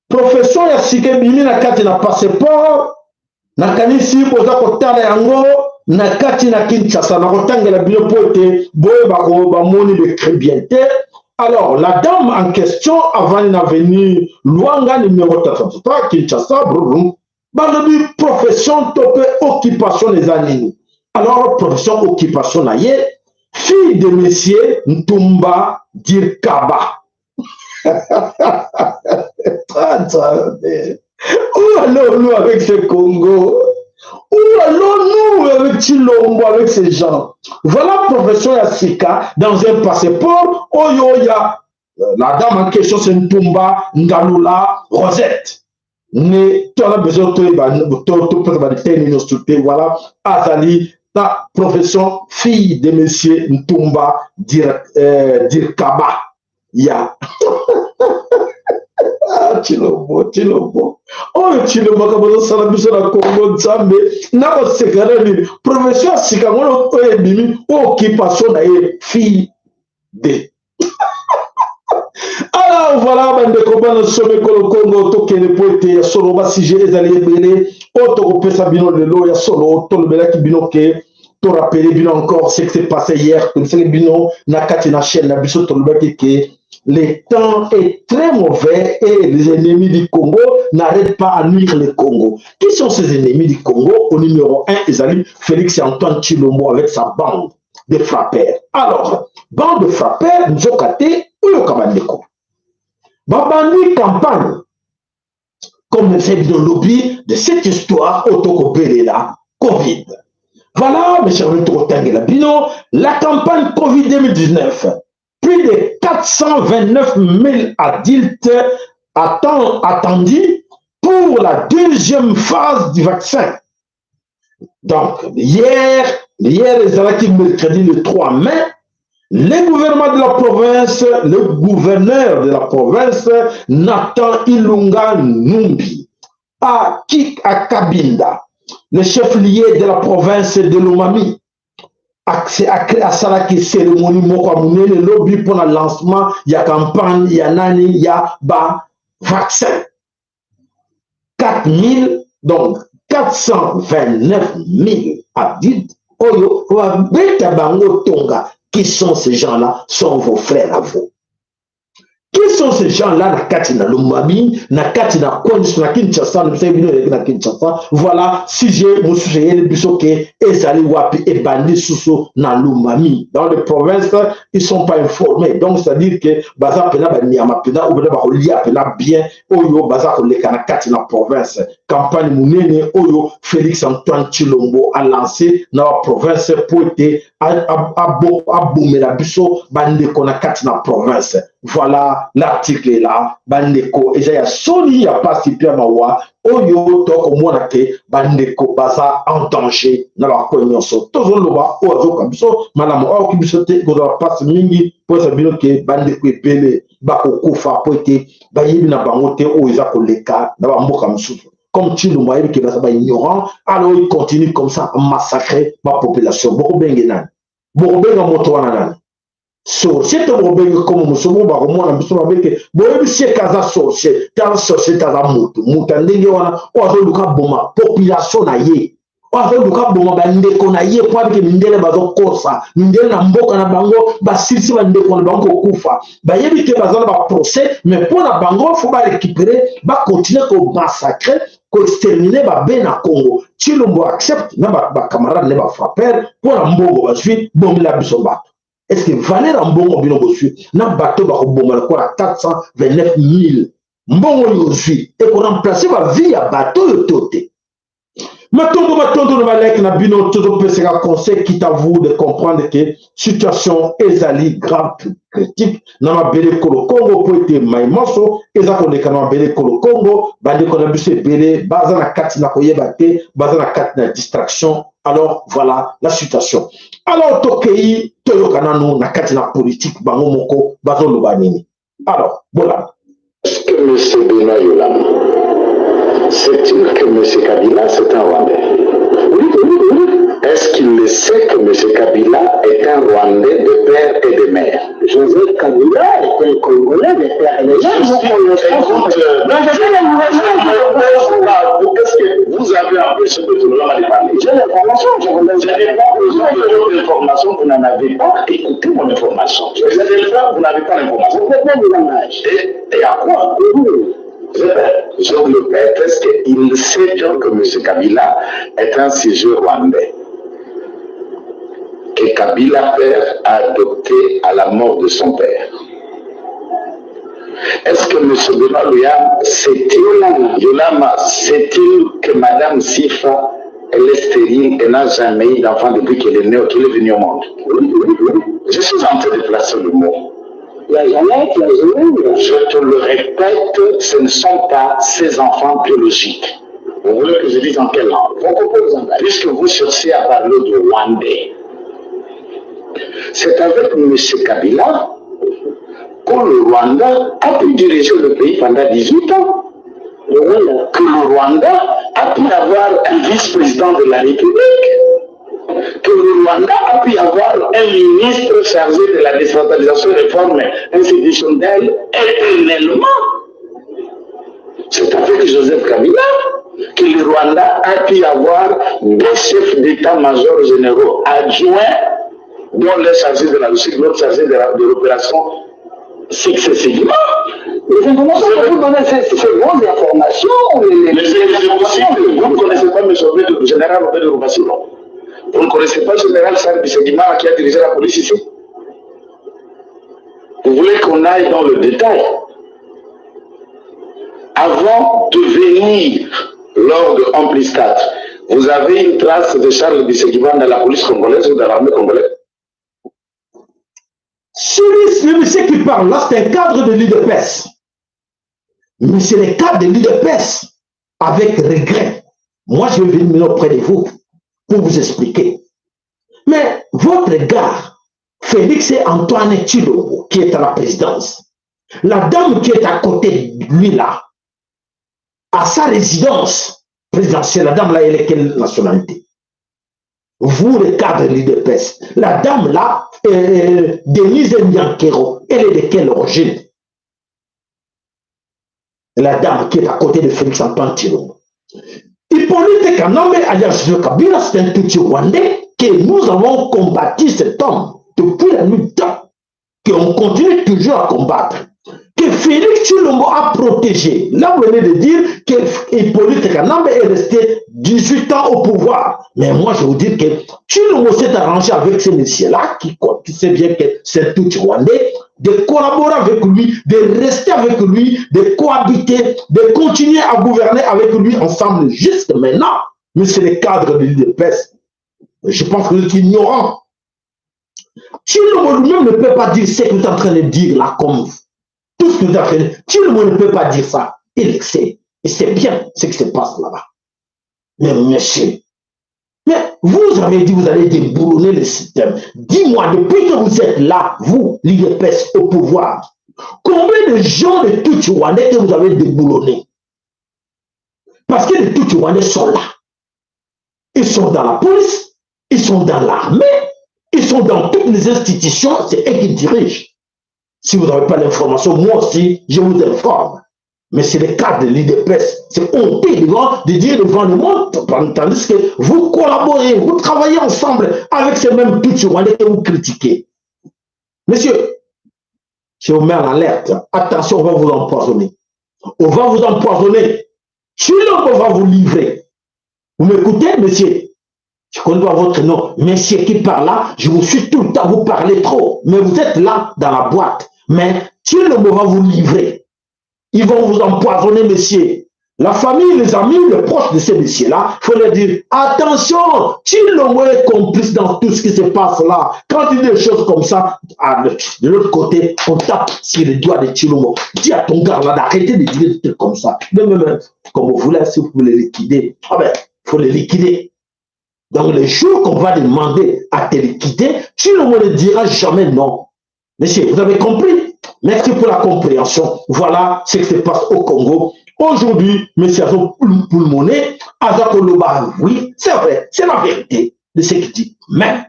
Profession ya sika ebimi na kati na passeport nakanisi boza kotala yango na kati na Kinshasa na kotangela bino po ete boyeba bamoni le très bien te. Alors la dame en question avant na avenue Luanga numéro 33 Kinshasa brum balobi profession to pe occupation eza nini. Alors profession occupation na ye, fille de monsieur Ntumba Dirkaba. Où allons-nous avec ce Congo? Où allons-nous avec Tshilombo, avec ces gens? Voilà profession ya sika dans un passeport oyo ya La dame en question, c'est Ntumba Ngalula Rosette. Ne toza besoin toyeba topesa badetail nyonso te. Voilà, azali na profession fille de monsieur Ntumba Dirkaba ya Tshilombo. Tshilombo oyo, Tshilombo makambo azosala biso na Kongo, Nzambe, nakoseka na nini? Profession ya sika ngo oyo ebimi, occupation na ye fille de. Alors voilà, bandeko bana somi ekolo Kongo, tokende po ete ya solo basujet ezali ebele oyo tokopesa bino lelo. Ya solo, tolobelaki bino ke torappeler bino encore ce qui s'est passé hier. Tobisaki bino na kati na chaîne na biso, tolobaki ke le temps est très mauvais et les ennemis du Congo n'arrêtent pas à nuire le Congo. Qui sont ces ennemis du Congo? Au numéro 1, ezali Félix Antoine Tshilombo avec sa bande de frappeurs. Alors, bande de frappeurs, nzoka te, oyoka bandeko. Babandi campagne, comme c'est dans lobby de cette histoire oyo Covid. Voilà, mes chers amis, bino, la campagne Covid 2019. Plus de 429 000 adultes attendus pour la deuxième phase du vaccin. Donc, hier, hier, ezalaki mercredi le 3 mai, le gouvernement de la province, le gouverneur de la province, Nathan Ilunga Numbi, à Kik à Kabinda, le chef-lieu de la province de Lomami, asalaki cérémonie moko ya monene lobi mpona lancement ya campagne ya nani, ya ba vaccin. 4000, donc 429 000 adultes oyo babeta bango tonga. Qui sont ces gens-là? Sont vos frères à vous. Qui sont ces gens-là na kati na Lomami, na kati na coin na Kinshasa? Na biso bino eleki na Kinshasa. Voilà, sujet mosusu eyeli biso ke ezali wapi, ebandi susu na Lomami. Dans les provinces, ils sont pas informés. Donc c'est à dire que baza mpena banyama mpena oyo mpena bakolia mpena bien oyo baza koleka na kati na province. Campagne monene oyo Félix Antoine Tshilombo alancé na baprovince po ete abomela biso bandeko na kati na province. Voilà, l'article est là. Bandeko, eza ya soni, ya pasi mpe ya mawa oyo tokomona ke bandeko baza en danger na bacoin nyonso. Tozoloba oyo azoka biso malamu, ayoki biso te, kozala mpasi mingi mpo eza bino ke bandeko ebele bakokufa po ete bayebi na bango te oyo eza koleka na bamboka mosusu. Comme Tshilombo ayebi ke baza baignorant, alors il continue comme ça à massacrer bapopulation. Bokobenge nani? Bokobenga moto wana nani? Sorcier to bokobenge komo mosusu? Bo bakomona biso babeke boyebisi eke aza sorcier te. Aza sorcier te, aza moto. Moto ya ndenge wana oyo azoluka boma population na ye, oyo azoluka boma bandeko na ye, po abike mindele bazokosa mindele na mboka na bango, basilisi bandeko na bango kokufa. Bayebi te baza na baprocès, mais mpo na bango faut barécupérer, bacontinuer komassacrer, koexterminer babe na Congo. Tshilombo accepte na bacamarade ne bafrapper mpo na mbongo bazwi. Bomela biso bato, est ce que valeur ya mbongo bino bozwi na bato bakoboma lokola 429 000, mbongo oyo ozwi ekoremplacer bavie ya bato oyo to te? Matondo, matondo na balike na bino. Tozopesaka conseil, quitte à vous de comprendre que situation ezali grave, critique na mabele ekolo Congo, mpo ete mai nyonso eza koleka na mabele ekolo Congo. Bandeko na biso ebele baza na kati na koyeba te, baza na kati na distraction. Alors voilà la situation. Alors tokei toyoka nanu na kati na politique, bango moko bazoloba nini. Alors bolanda. Est-ce que M. Benoît Yolama sait-il que M. Kabila, c'est un Rwandais? Oui. Est-ce qu'il le sait que M. Kabila est un Rwandais de père et de mère? Joseph Kabila est un Congolais de père et de mère. Écoute, est-ce que vous avez empêché de de parler? J'ai l'information, je vous Je n'ai pas besoin de votre information, vous n'en avez pas. Écoutez mon information. Je n'ai pas, vous n'avez pas l'information. Vous comprenez le langage. Et à quoi? Je le répète, est-ce qu'il sait bien que M. Kabila est un sujet rwandais que Kabila père a adopté à la mort de son père? Est-ce que M. Benoît Luyam sait-il, Yolama, sait-il que Madame Sifa, elle est stérile et n'a jamais eu d'enfant depuis qu'elle est née, qu'elle est venue au monde? Oui. Je suis en train de placer le mot. Il y a Jeannette, il y a Zoé. Je te le répète, ce ne sont pas ses enfants biologiques. Vous voulez que je dise en quelle langue? Puisque vous cherchez à parler de Rwandais. C'est avec M. Kabila que le Rwanda a pu diriger le pays pendant 18 ans. Le Rwanda. Que le Rwanda a pu avoir un vice-président de la République. Que le Rwanda a pu avoir un ministre chargé de la décentralisation et réforme institutionnelle éternellement. C'est avec Joseph Kabila que le Rwanda a pu avoir deux chefs d'état-major généraux adjoints, dont l'un chargé de la logistique, l'autre chargé de l'opération successivement. Les informations que vous donnez, c'est vos informations. Les informations, vous ne connaissez pas M. le général Robert Roubassilo. Vous ne connaissez pas le général Charles Bisségimara qui a dirigé la police ici. Vous voulez qu'on aille dans le détail? Avant de venir lors de Amplis 4, vous avez une trace de Charles Bisségimara dans la police congolaise ou dans l'armée congolaise? Celui, le monsieur qui parle là, c'est un cadre de l'UDPS. Mais c'est le cadre de l'UDPS, avec regret. Moi, je vais venir auprès de vous pour vous expliquer. Mais votre gars, Félix Antoine Tshilombo, qui est à la présidence, la dame qui est à côté de lui là, à sa résidence présidentielle, la dame là, elle est quelle nationalité? Vous, le cadre de l'UDPS, la dame là, Denise Nyakeru, elle est de quelle origine? La dame qui est à côté de Félix Antoine Tshilombo. Hippolyte Kanambe, alias Joseph Kabila, c'est un petit Rwandais que nous avons combattu cet homme depuis la nuit du temps, qu'on continue toujours à combattre, que Félix Tshilombo a protégé. Là, vous venez de dire que Hippolyte Kanambe est resté 18 ans au pouvoir. Mais moi, je vous dis que Tshilombo s'est arrangé avec ces messieurs-là, qui sait bien que c'est tout Rwandais, de collaborer avec lui, de rester avec lui, de cohabiter, de continuer à gouverner avec lui ensemble jusque maintenant. Mais c'est le cadre de l'UDPS. Je pense que vous êtes ignorant. Tshilombo lui-même ne peut pas dire ce que vous êtes en train de dire là, comme tout ce que vous êtes en train de dire. Tshilombo ne peut pas dire ça. Il le sait. Il sait bien ce qui se passe là-bas. Mais monsieur, mais vous avez dit que vous allez déboulonner le système. Dis-moi, depuis que vous êtes là, vous, l'UDPS au pouvoir, combien de gens de Tutsi Rwandais que vous avez déboulonnés? Parce que les Tutsi Rwandais sont là. Ils sont dans la police, ils sont dans l'armée, ils sont dans toutes les institutions, c'est eux qui dirigent. Si vous n'avez pas l'information, moi aussi, je vous informe. Mais c'est le cas de l'UDPS. C'est honteux de dire devant le monde, tandis que vous collaborez, vous travaillez ensemble avec ces mêmes Tutsi Rwandais que vous critiquez. Monsieur, je vous mets en alerte. Attention, on va vous empoisonner. On va vous empoisonner. Tshilombo va vous livrer. Vous m'écoutez, monsieur? Je connais pas votre nom. Monsieur qui parle là, je vous suis tout le temps, vous parlez trop. Mais vous êtes là dans la boîte. Mais Tshilombo va vous livrer. Ils vont vous empoisonner, monsieur. La famille, les amis, les proches de ces messieurs-là, il faut leur dire, attention, Tshilombo est complice dans tout ce qui se passe là. Quand il dit des choses comme ça, de l'autre côté, on tape sur les doigts de Tshilombo. Dis à ton gars là d'arrêter de dire des trucs comme ça. Même, comme vous voulez, si vous pouvez les liquider, ah ben, il faut les liquider. Donc, le jour qu'on va demander à te liquider, Tshilombo ne dira jamais non. Monsieur, vous avez compris? Merci pour la compréhension. Voilà ce qui se passe au Congo. Aujourd'hui, monsieur Azo Pulmoné, Azakoloba, oui, c'est vrai, c'est la vérité de ce qu'il dit. Mais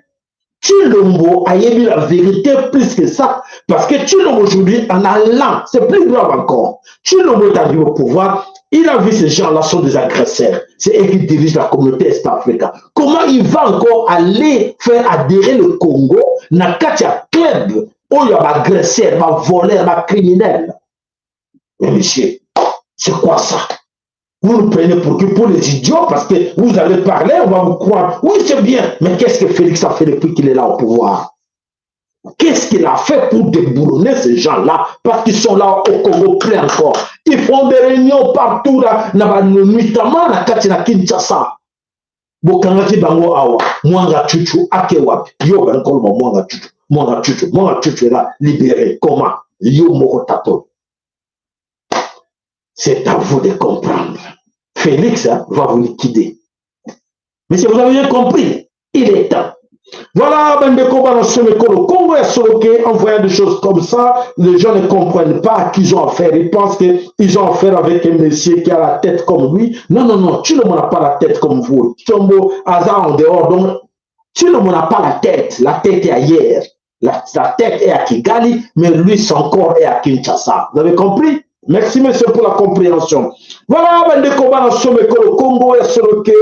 Tshilombo a émis la vérité plus que ça, parce que Tshilombo aujourd'hui, en allant, c'est plus grave encore. Tshilombo est arrivé au pouvoir, il a vu ces gens-là sont des agresseurs. C'est eux qui dirigent la communauté est-africaine. Comment il va encore aller faire adhérer le Congo dans le club où il y a des agresseurs, des voleurs, des criminels? Mais monsieur, c'est quoi ça? Vous nous prenez pour qui? Pour les idiots, parce que vous allez parler, on va vous croire. Oui, c'est bien, mais qu'est-ce que Félix a fait depuis qu'il est là au pouvoir? Qu'est-ce qu'il a fait pour déboulonner ces gens-là? Parce qu'ils sont là au Congo plein encore. Ils font des réunions partout, là, notamment na kati na Kinshasa. Bokangaki bango awa, Mwanga Chuchu, ake wapi? Yo, ben, koloma Mwanga Chuchu, Mwanga Chuchu, Mwanga Chuchu est là, libéré. Comment? Yo moko tato. C'est à vous de comprendre. Félix, hein, va vous liquider. Mais si vous avez bien compris, il est temps. Voilà, bandeko bana somekolo Congo ya soloke, en voyant des choses comme ça, les gens ne comprennent pas à qui ils ont affaire. Ils pensent qu'ils ont affaire avec un monsieur qui a la tête comme lui. Non, non, non, Tshilombo n'a pas la tête comme vous. Tshilombo, hasard en dehors. Donc, Tshilombo n'a pas la tête. La tête est ailleurs. La tête est à Kigali, mais lui, son corps est à Kinshasa. Vous avez compris? Merci, monsieur, pour la compréhension. Voilà, bandeko bana somekolo Congo ya soloke.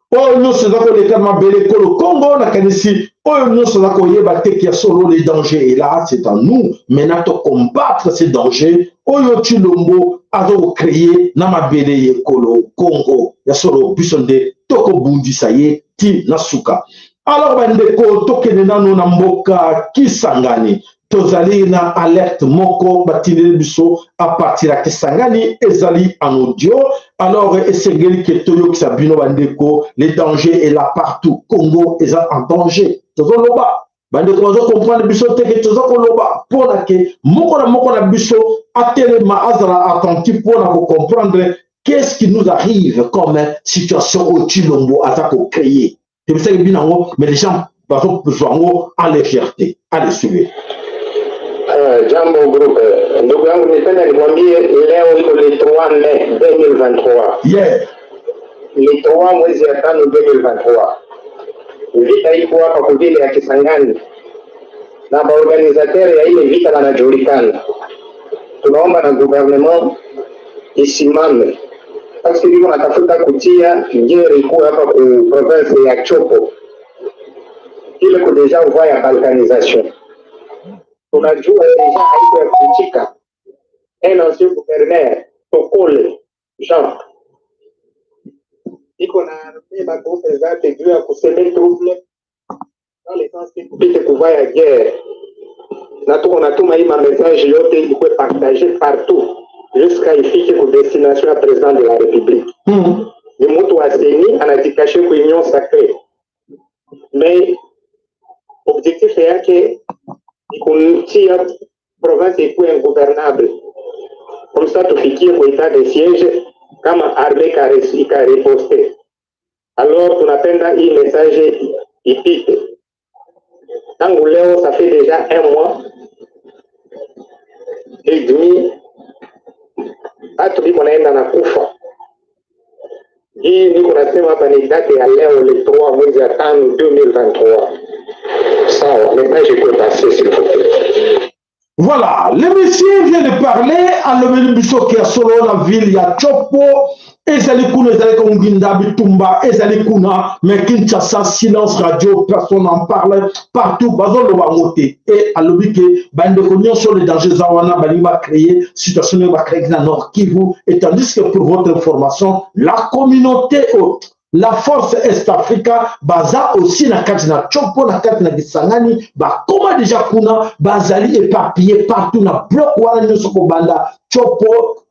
Oyo nyonso eza koleka mabele ekolo Congo, nakanisi oyo nyonso eza koyeba te ya solo, le danger est là. C'est à nous maintenant to combattre ce danger oyo Tshilombo aza kocréer na mabele ya ekolo Congo. Ya solo, biso nde tokobundisa ye ti na suka. Alors bandeko, tokende nano na mboka Kisangani. Tozali na alerte moko batindeli biso à partir ya Kisangani, ezali en audio. Alors esengeli ke toyokisa bino bandeko. Le danger est là partout. Congo eza en danger. Tozoloba, bandeko bazocomprendre biso te ke toza koloba mpona ke moko na moko na biso atelema, azala attentif mpona kocomprendre qu'est-ce qui nous arrive comme situation oyo Tshilombo aza kocréer. Tobisaki bino yango, mais les gens bazozwa yango en légèreté. Allez, suivez. Jambo groupe, ndugu yangu, nipenda nikwambie leo iko le 3 mai 2023. Le 3 mwezi ya tano 2023. Vita iko hapa ku ville ya Kisangani na baorganisateur ya ile vita wanajulikana. Tunaomba na gouvernement isimame parce que biko natafuta kutia guerre ikuwe hapa ku province ya Tshopo, ile ko déjà voie ya balkanisation. Tunajua déjà haiko ya kuichika. Un ancien gouverneur Tokole Jean iko na arme bagroupe zake juu ya kusemer trouble dans le sens que kupite ku voie ya guerre, na tuko natuma hii ma message yote ikuwe partage partout jusqu'à ifike ku destination ya président de la République. Ni mutu wa CENI, anajicacher ku Union sacrée, mais objectif yake ni kumtia province ikuwe ingouvernable, comme ça tufikie ku état de siège kama armée ikariposte. Alors tunapenda hii message ipite tangu leo, ça fait déjà un mois et demi, batu biko naenda na kufa. Hii niko nasema hapa ni date ya leo, le 3 mwezi ya tano 2023. Sawa, message iko passé, s'il vous plaît. Voilà, le monsieur vient de parler, alobeli biso ke ya solo na ville ya Tshopo ezali kuna, ezali konginda, bitumba ezali kuna, mais Kinshasa, silence radio, personne n'en parle partout, bazoloba yango te. E alobi ke bandeko nyonso, le danger eza wana, balingi bacréer situation oyo bacréer na Nord Kivu. Et tandis que, pour votre information, la communauté, oh, la force Est Africa baza aussi na kati na Tshopo, na kati na Kisangani, bakoma déjà kuna, bazali éparpillé partout na bloc wana nyonso, kobanda Tshopo,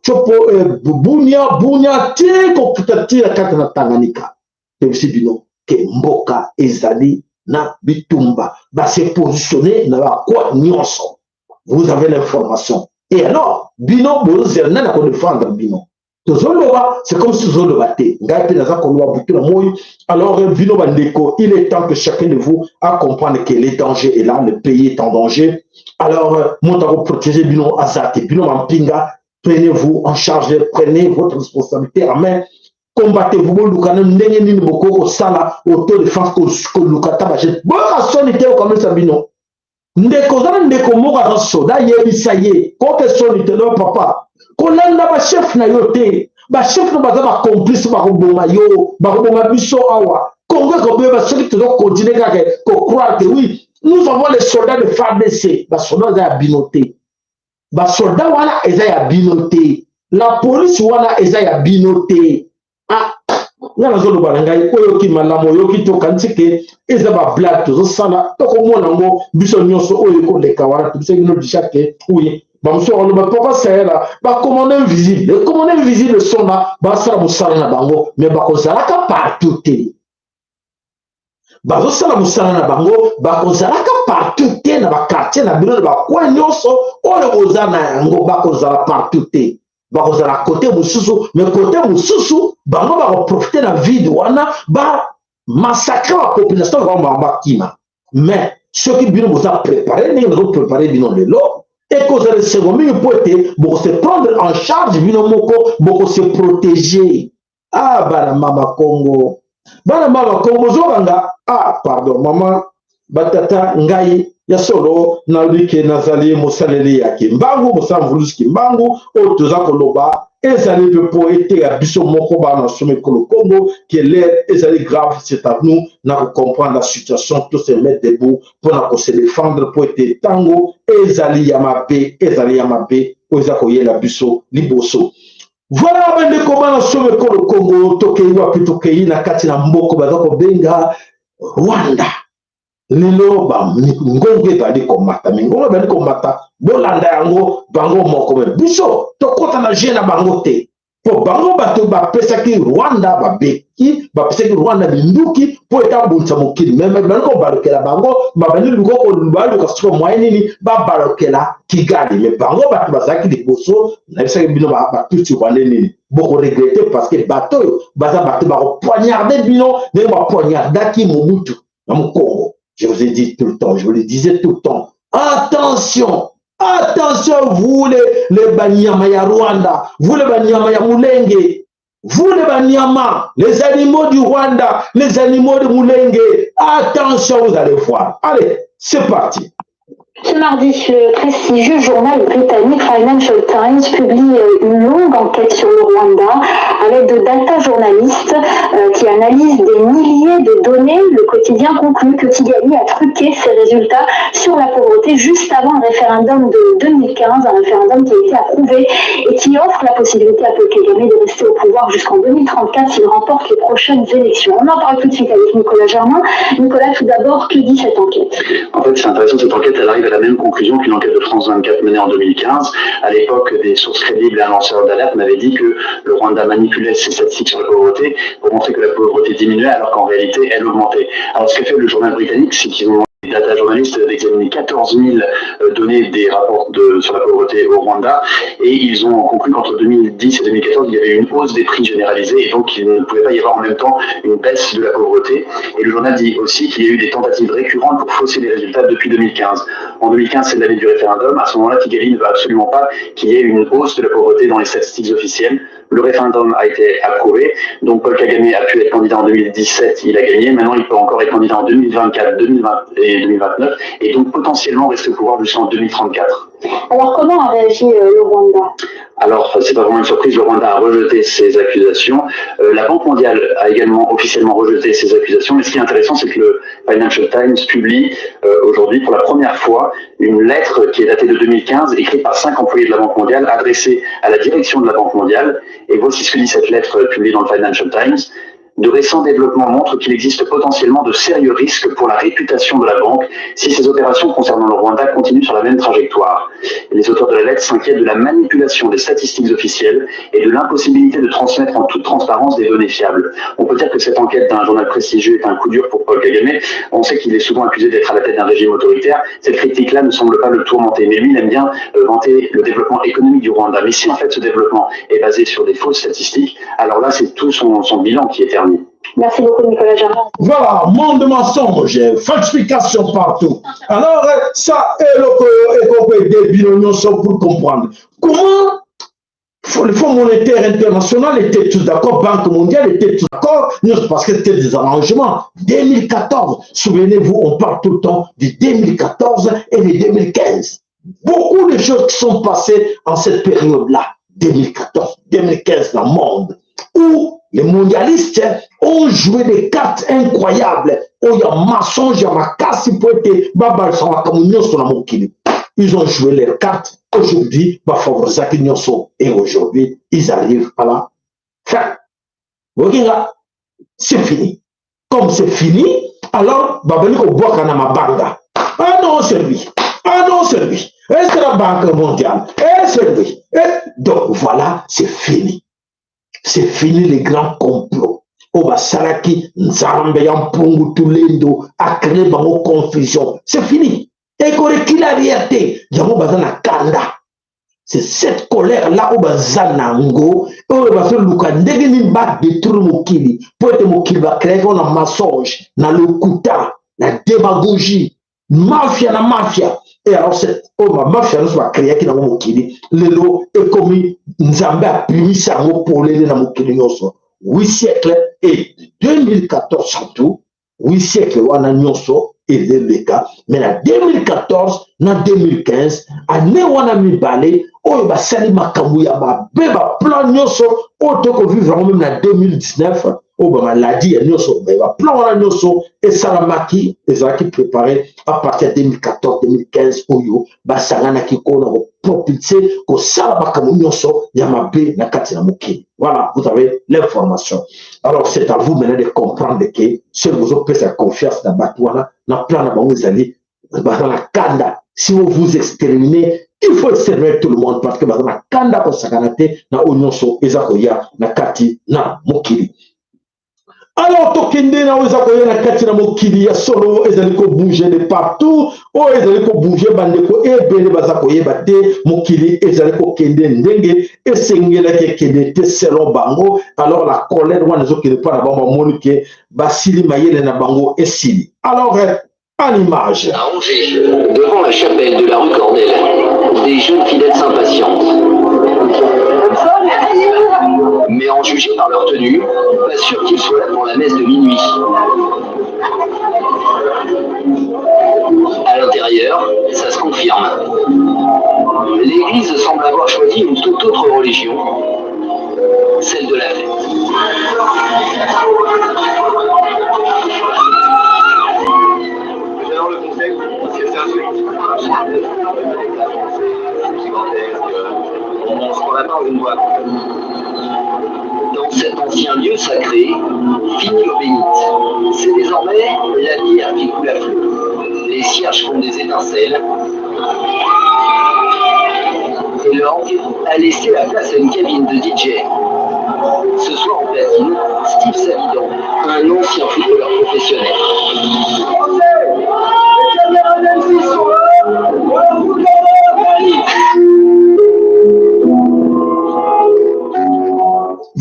Bunia, Bunia ti kokita ti na kati na Tanganyika. Toyebisi bino ke mboka ezali na bitumba, base positionne na bakwa nyonso. Vous avez l'information et alors bino bozela nani akodefendre bino? Tozoloba, c'est comme si tozoloba te. Ngai mpe naza koloba butu na moi. Alors bino bandeko, il est temps que chacun de vous a comprendre que le danger est là, le pays est en danger. Alors moto akoprotéger bino aza te. Bino mampinga, prenez-vous en charge, prenez votre responsabilité en main, combattez-vous. Boluka na ndenge nini bokoki kosala autodéfense, koluka ta bajet. Boyoka soni te okamisa bino. Ndeko, oza na ndeko moko aza soda, yebisa ye koke soni te. No papa, kolanda bachef na yo te. Bachef no baza bacomplice, bakoboma yo, bakoboma biso awa. Congo ekobeba soki tozocontinuer kaka kocroire que oui, nous avons les soldats de FARDC. Basoldat eza ya bino te, basoldat wana eza ya bino te, la police wana eza ya bino te. Ah, nga nazoloba na ngai, oyoki malamu, oyoki, tokanisi ke eza bablague tozosala. Tokomona yango biso nyonso oyo ekoleka wana. Tobisaki bino déjà ke oui, bamosusu bakoloba papa Sayela, bacommando invisible. Les commando invisible sont là, basala mosala na bango, mais bakozalaka partout te. Bazosala mosala na bango, bakozalaka partout te na baquartier na bino, na bacoin nyonso oyo boza na yango, bakozala partout te. Bakozala kote mosusu, mais kote mosusu bango bakoprofite na vide wana, bamassacre bapopulation, bango bakima. Mais soki bino boza préparé ndenge nazoprépare bino lelo, ekozala esengo mingi, mpo ete bokose prendre en charge bino moko, bokose protéger. Ah, bana mama Kongo, bana mama Kongo, bozobanga. Ah, pardon, mama, batata, ngai ya solo nalobi ke nazali mosaleli ya Kimbangu, mosala mvuluzi Kimbangu. Oyo toza koloba ezali mpe mpo eteya biso moko bana somi ekolo Congo ke l'heure ezali grave. C'est à nous na kocomprendre la situation, to se mettre debout mpona kose défendre, mpo ete ntango ezali ya mabe, ezali ya mabe oyo eza koyela biso liboso. Voilà, bandeko bana somi ekolo Congo, tokei wapi? Tokei na kati na mboka baza kobenga Rwanda. Lelo bangongo ebandi komata, mingongo ebandi komata. Bolanda yango bango moko, mais biso tokɔta na jeu na bango te, mpo bango bato bapesaki Rwanda, babeki, bapesaki Rwanda minduki mpo etabundisa mokili. Mais bandi kobalukela bango, babandi baluka siko moyen nini babalukela Kigali. Mais bango bato bazalaki liboso. Nayebisaki bino, Batutsi rwandais nini, bokoregretter, parce que bato oyo baza bato bakopoignarde bino ndenge bapoignardaki Mobutu na mokongo. Je vous ai dit tout le temps, je vous le disais tout le temps, attention, attention, vous les Banyama ya Rwanda, vous les Banyama ya Mulenge, vous les Banyama, les animaux du Rwanda, les animaux de Mulenge, attention, vous allez voir. Allez, c'est parti. Ce mardi, le prestigieux journal britannique Financial Times publie une longue enquête sur le Rwanda à l'aide de data journalistes qui analysent des milliers de données. Le quotidien conclut que Kigali a truqué ses résultats sur la pauvreté juste avant le référendum de 2015, un référendum qui a été approuvé et qui offre la possibilité à Paul Kagame de rester au pouvoir jusqu'en 2034 s'il remporte les prochaines élections. On en parle tout de suite avec Nicolas Germain. Nicolas, tout d'abord, que dit cette enquête? En fait, c'est intéressant, cette enquête, elle arrive à la même conclusion qu'une enquête de France 24 menée en 2015. À l'époque, des sources crédibles et un lanceur d'alerte m'avaient dit que le Rwanda manipulait ses statistiques sur la pauvreté pour montrer que la pauvreté diminuait alors qu'en réalité, elle augmentait. Alors, ce qu'a fait le journal britannique, c'est qu'ils ont les data journalistes d'examiner 14 000 données des rapports sur la pauvreté au Rwanda et ils ont conclu qu'entre 2010 et 2014, il y avait une hausse des prix généralisée et donc il ne pouvait pas y avoir en même temps une baisse de la pauvreté. Et le journal dit aussi qu'il y a eu des tentatives récurrentes pour fausser les résultats depuis 2015. En 2015, c'est l'année du référendum. À ce moment-là, Kigali ne veut absolument pas qu'il y ait une hausse de la pauvreté dans les statistiques officielles. Le référendum a été approuvé. Donc Paul Kagame a pu être candidat en 2017, il a gagné. Maintenant, il peut encore être candidat en 2024, 2020 et 2029 et donc potentiellement rester au pouvoir jusqu'en 2034. Alors comment a réagi le Rwanda? Alors, c'est pas vraiment une surprise, le Rwanda a rejeté ces accusations. La Banque mondiale a également officiellement rejeté ces accusations. Mais ce qui est intéressant, c'est que le Financial Times publie aujourd'hui pour la première fois une lettre qui est datée de 2015, écrite par 5 employés de la Banque mondiale, adressée à la direction de la Banque mondiale. Et voici ce que dit cette lettre publiée dans le Financial Times. De récents développements montrent qu'il existe potentiellement de sérieux risques pour la réputation de la banque si ces opérations concernant le Rwanda continuent sur la même trajectoire. Les auteurs de la lettre s'inquiètent de la manipulation des statistiques officielles et de l'impossibilité de transmettre en toute transparence des données fiables. On peut dire que cette enquête d'un journal prestigieux est un coup dur pour Paul Kagame. On sait qu'il est souvent accusé d'être à la tête d'un régime autoritaire. Cette critique-là ne semble pas le tourmenter. Mais lui, il aime bien vanter le développement économique du Rwanda. Mais si en fait ce développement est basé sur des fausses statistiques, alors là, c'est tout son bilan qui est terni. Merci beaucoup, Nicolas Germain. Voilà, monde de mensonges, falsification partout. Alors, ça, est le pour comprendre comment le Fonds monétaire international était tous d'accord, Banque mondiale était tous d'accord, parce que c'était des arrangements. 2014, souvenez-vous, on parle tout le temps de 2014 et de 2015. Beaucoup de choses qui sont passées en cette période-là, 2014, 2015 dans le monde, où les mondialistes ont joué des cartes incroyables. Où il y a mensonge, il y a makasi po ete babalisa nyonso na mokili. Ils ont joué leurs cartes. Aujourd'hui, bafavorisaki nyonso. Et aujourd'hui, ils arrivent à la fin. Bokinga, c'est fini. Comme c'est fini, alors babali kobwaka na mabanga. Ah non, c'est lui. Ah non, c'est lui. Et c'est la Banque mondiale. Et c'est lui. Et donc voilà, c'est fini. C'est fini les grands complots. Oyo basalaki, Nzambe ya Mpungu Tulendo acree bango confusion. C'est fini, ekorekile arrière te. Yango baza na kanda. C'est cette colère là oyo baza nango, oyo bazoluka ndenge nini badétruire mokili, mpo ete mokili bacréaki na mensonge, na lokuta, na démagogie, mafia na mafia. Et alors oyo bamafia nyonso bacréaki nango mokili, lelo ekomi Nzambe apimisi yango polele na mokili nyonso. 8 siècle et 2014 surtout, 8 siècle wana nyonso ezoleka, mais na 2014 na 2015, ane wana mibale oyo basali makambo ya mabe, baplan nyonso oyo tokovivre yango même na 2019, oyo bamaladi ya nyonso, baplan wana nyonso esalamaki, ezalaki préparé à partir ya 2014 2015, oyo basanganaki kona kopropulser, kosala makambo nyonso ya mabe na kati na mokili. Voilà, vous avez l'information. Alors c'est à vous maintenant de comprendre que soki bozopesa confiance na bato wana, na plan na bango, ezali baza na kanda. Si vous vous exterminez, il faut exterminer tout le monde, parce que baza na kanda kosakana te na oyo nyonso eza koya na kati na mokili. Alors tokende na oyo eza koya na kati na mokili. Ya solo, ezali kobouger de partout. Oyo ezali kobouger, bandeko ebele baza koyeba te. Mokili ezali kokende ndenge esengelaki ekende te selon bango. Alors la colère wana ezokende mpo na bango, bamoni ke basili, mayele na bango esili. Alors en image. À Angers, devant la chapelle de la rue Cordel, des jeunes fidèles s'impatientent. Mais en juger par leur tenue, pas sûr qu'ils soient là pour la messe de minuit. À l'intérieur, ça se confirme. L'église semble avoir choisi une toute autre religion, celle de la fête. J'adore le concept parce que c'est insolite. C'est gigantesque. On se croirait pas dans une boîte. Dans cet ancien lieu sacré, fini l'eau bénite. C'est désormais la bière qui coule à flot. Les cierges font des étincelles. Et l'orgue a laissé la place à une cabine de DJ. Ce soir en platine, Steve Savidan, un ancien footballeur professionnel.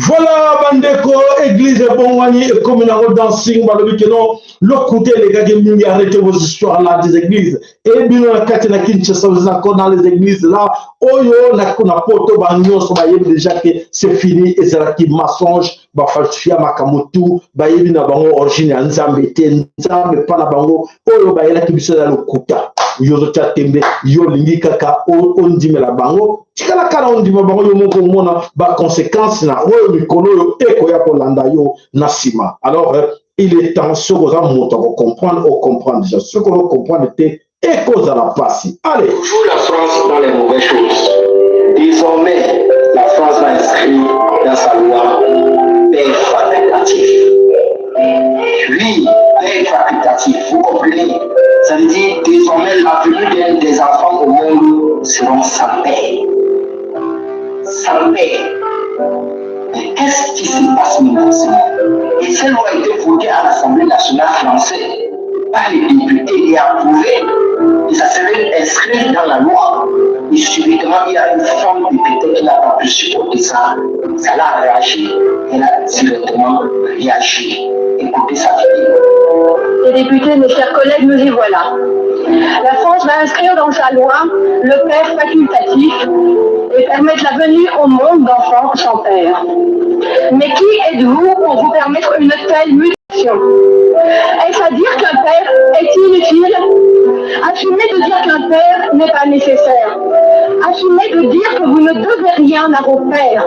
Voilà, bandeko, église ebongwani, ekomi nango dancing. Balobi ke non, lokuta elekaki mingi, arrêtez vos histoires là des églises. E bino na kati na Kinshasa, vous êtes encore dans les églises là. Oyo na poto, banyonso bayebi déjà que c'est fini. Ezalaki mensonge, bafalsifia makambo tu. Bayebi na bango origine ya Nzambe te. Nzambe mpa na bango oyo bayelaki biso eza lokuta. Yo ozotya tembe, yo olingi kaka ondimela bango, tikala kaka ondima bango. Yo moko omona baconséquence na oyo mikolo oyo ekoya kolanda yo na nsima. Alors il est temps, soki oza moto akocomprendre, ocomprendre déjà. Soki ozocomprendre te, ekozala mpasi. Allez. Toujours la France dans les mauvaises choses. Désormais, la France va inscrire dans sa loi père facultatif. Oui, père facultatif, vous comprenez? Ça veut dire désormais la venue des enfants au monde seront sans père. Sans père. Mais qu'est-ce qui se passe maintenant? Et cette loi a été votée à l'Assemblée nationale française par les députés et approuvée. Et ça serait inscrit dans la loi. Et subitement, il y a une femme députée qui n'a pas pu supporter ça. Ça l'a réagi. Elle a directement réagi. Écoutez sa vidéo. Les députés, mes chers collègues, nous y voilà. La France va inscrire dans sa loi le père facultatif et permettre la venue au monde d'enfants sans père. Mais qui êtes-vous pour vous permettre une telle mutation? Est-ce à dire qu'un père est inutile? Assumez de dire qu'un père n'est pas nécessaire. Assumez de dire que vous ne devez rien à vos pères.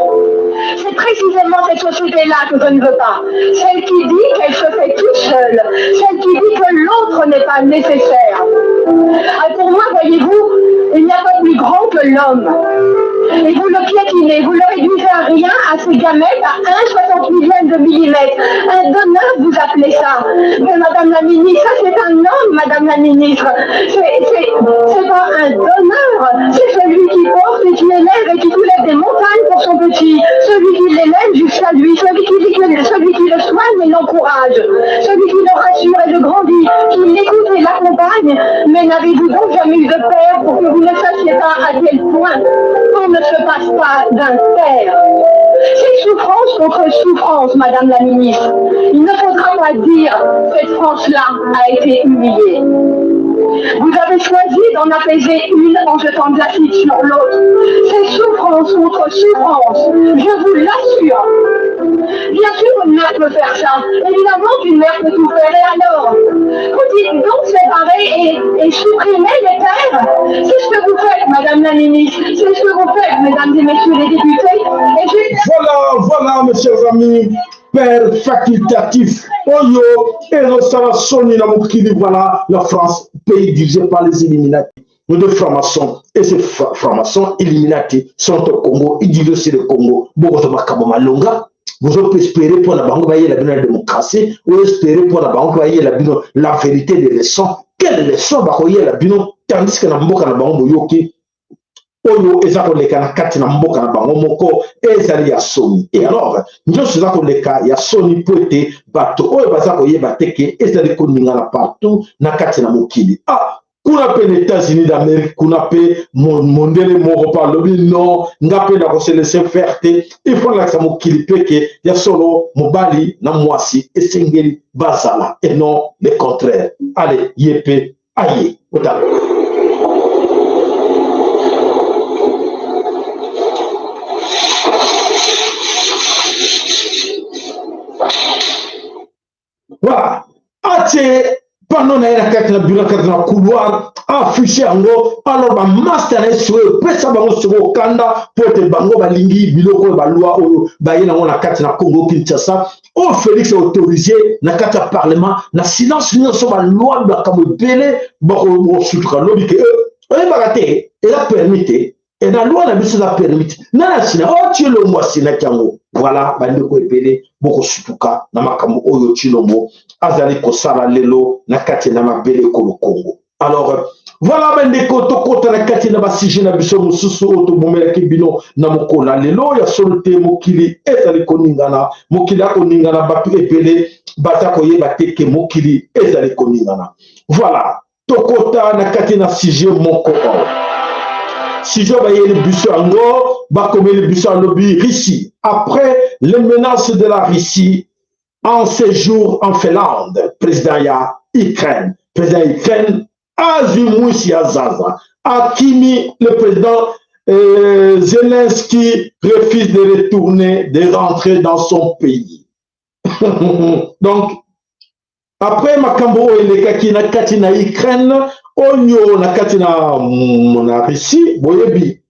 C'est précisément cette société-là que je ne veux pas. Celle qui dit qu'elle se fait toute seule. Celle qui dit que l'autre n'est pas nécessaire. Ah, pour moi, voyez-vous, il n'y a pas plus grand que l'homme. Et vous le piétinez, vous le réduisez à rien, à ses gamètes, à 1,60 millième de millimètre. Un donneur, vous appelez ça. Mais madame la ministre, ça c'est un homme, madame la ministre. C'est pas un donneur, c'est celui qui porte et qui élève et qui soulève des montagnes pour son petit. Celui qui l'élève jusqu'à lui, celui qui le soigne et l'encourage, celui qui le rassure et le grandit, qui l'écoute et l'accompagne. Mais n'avez-vous donc jamais eu de père pour que vous ne sachiez pas à quel point on ne se passe pas d'un père C'est souffrance contre souffrance, Madame la ministre. Il ne faudra pas dire cette France-là a été humiliée. Vous avez choisi d'en apaiser une en jetant de l'acide sur l'autre. C'est souffrance contre souffrance, je vous l'assure. Bien sûr, une mère peut faire ça. Évidemment qu'une mère peut tout faire. Et alors Faut-il donc séparer et, et supprimer les pères C'est ce que vous faites, Madame la ministre. C'est ce que vous faites, mesdames et messieurs les députés. Et voilà, voilà, mes chers amis père facultatif oyo ezosala soni na mokili voilà la France pays dirigé par les Illuminati nous deux francs-maçons et ces francs-maçons Illuminati sont au Congo ils dirigent aussi le Congo bokozwa makambo malonga bozo espérer mpo na bango bayela bino la démocratie oyo espérer mpo na bango bayela bino la vérité des leçons quelle leçon bakoyela bino tandis que na mboka na bango boyoki oyo eza koleka na kati na mboka na bango moko ezali ya soni e alors nyonso eza koleka ya soni mpo ete bato oyo baza koyeba te ke ezali koningana partout na kati na mokili ah kuna mpe na États-Unis d'Amérique kuna mpe mondele moko mpe alobi non nga mpe nakose laisser faire te il faut nalakisa mokili mpe ke ya solo mobali na mwasi esengeli bazala et non le contraire ale ye mpe aye otala voilà atie pano na ye na kati na biro na kati na couloir affiche yango alors bamaster na ye sikoyo epesa bango sikoyo kanda mpo ete bango balingi biloko oyo balwa oyo baye nango na kati na Congo Kinshasa oyo Félix autorise na kati ya parlement na silence nyonso balwa makambo ebele bakosutuka lobi ke oyebaka te eza permis te e na loi na biso eza permis te nani asina o Tshilombo asinaki yango voilà bandeko ebele bokosutuka na makambo oyo Tshilombo azali kosala lelo na kati na mabele ekolo Congo alors voilà bandeko tokota na kati na basujet na biso mosusu oyo tobomelaki bino na mokolo ya lelo ya solo te mokili ezali koningana mokili akoningana bato ebele baza koyeba te ke mokili ezali koningana voilà tokota na kati na sujet moko oyo sujet bayeli biso yango bakomeli biso alobi Russie après les menaces de la Russie en séjour en Finlande président ya Ukraine président Ukraine azwi mwisi ya zaza akimi le président Zelensky refuse de retourner de rentrer dans son pays donc après makambo oyo elekaki na kati na Ukraine oyo na kati na Russie boyebi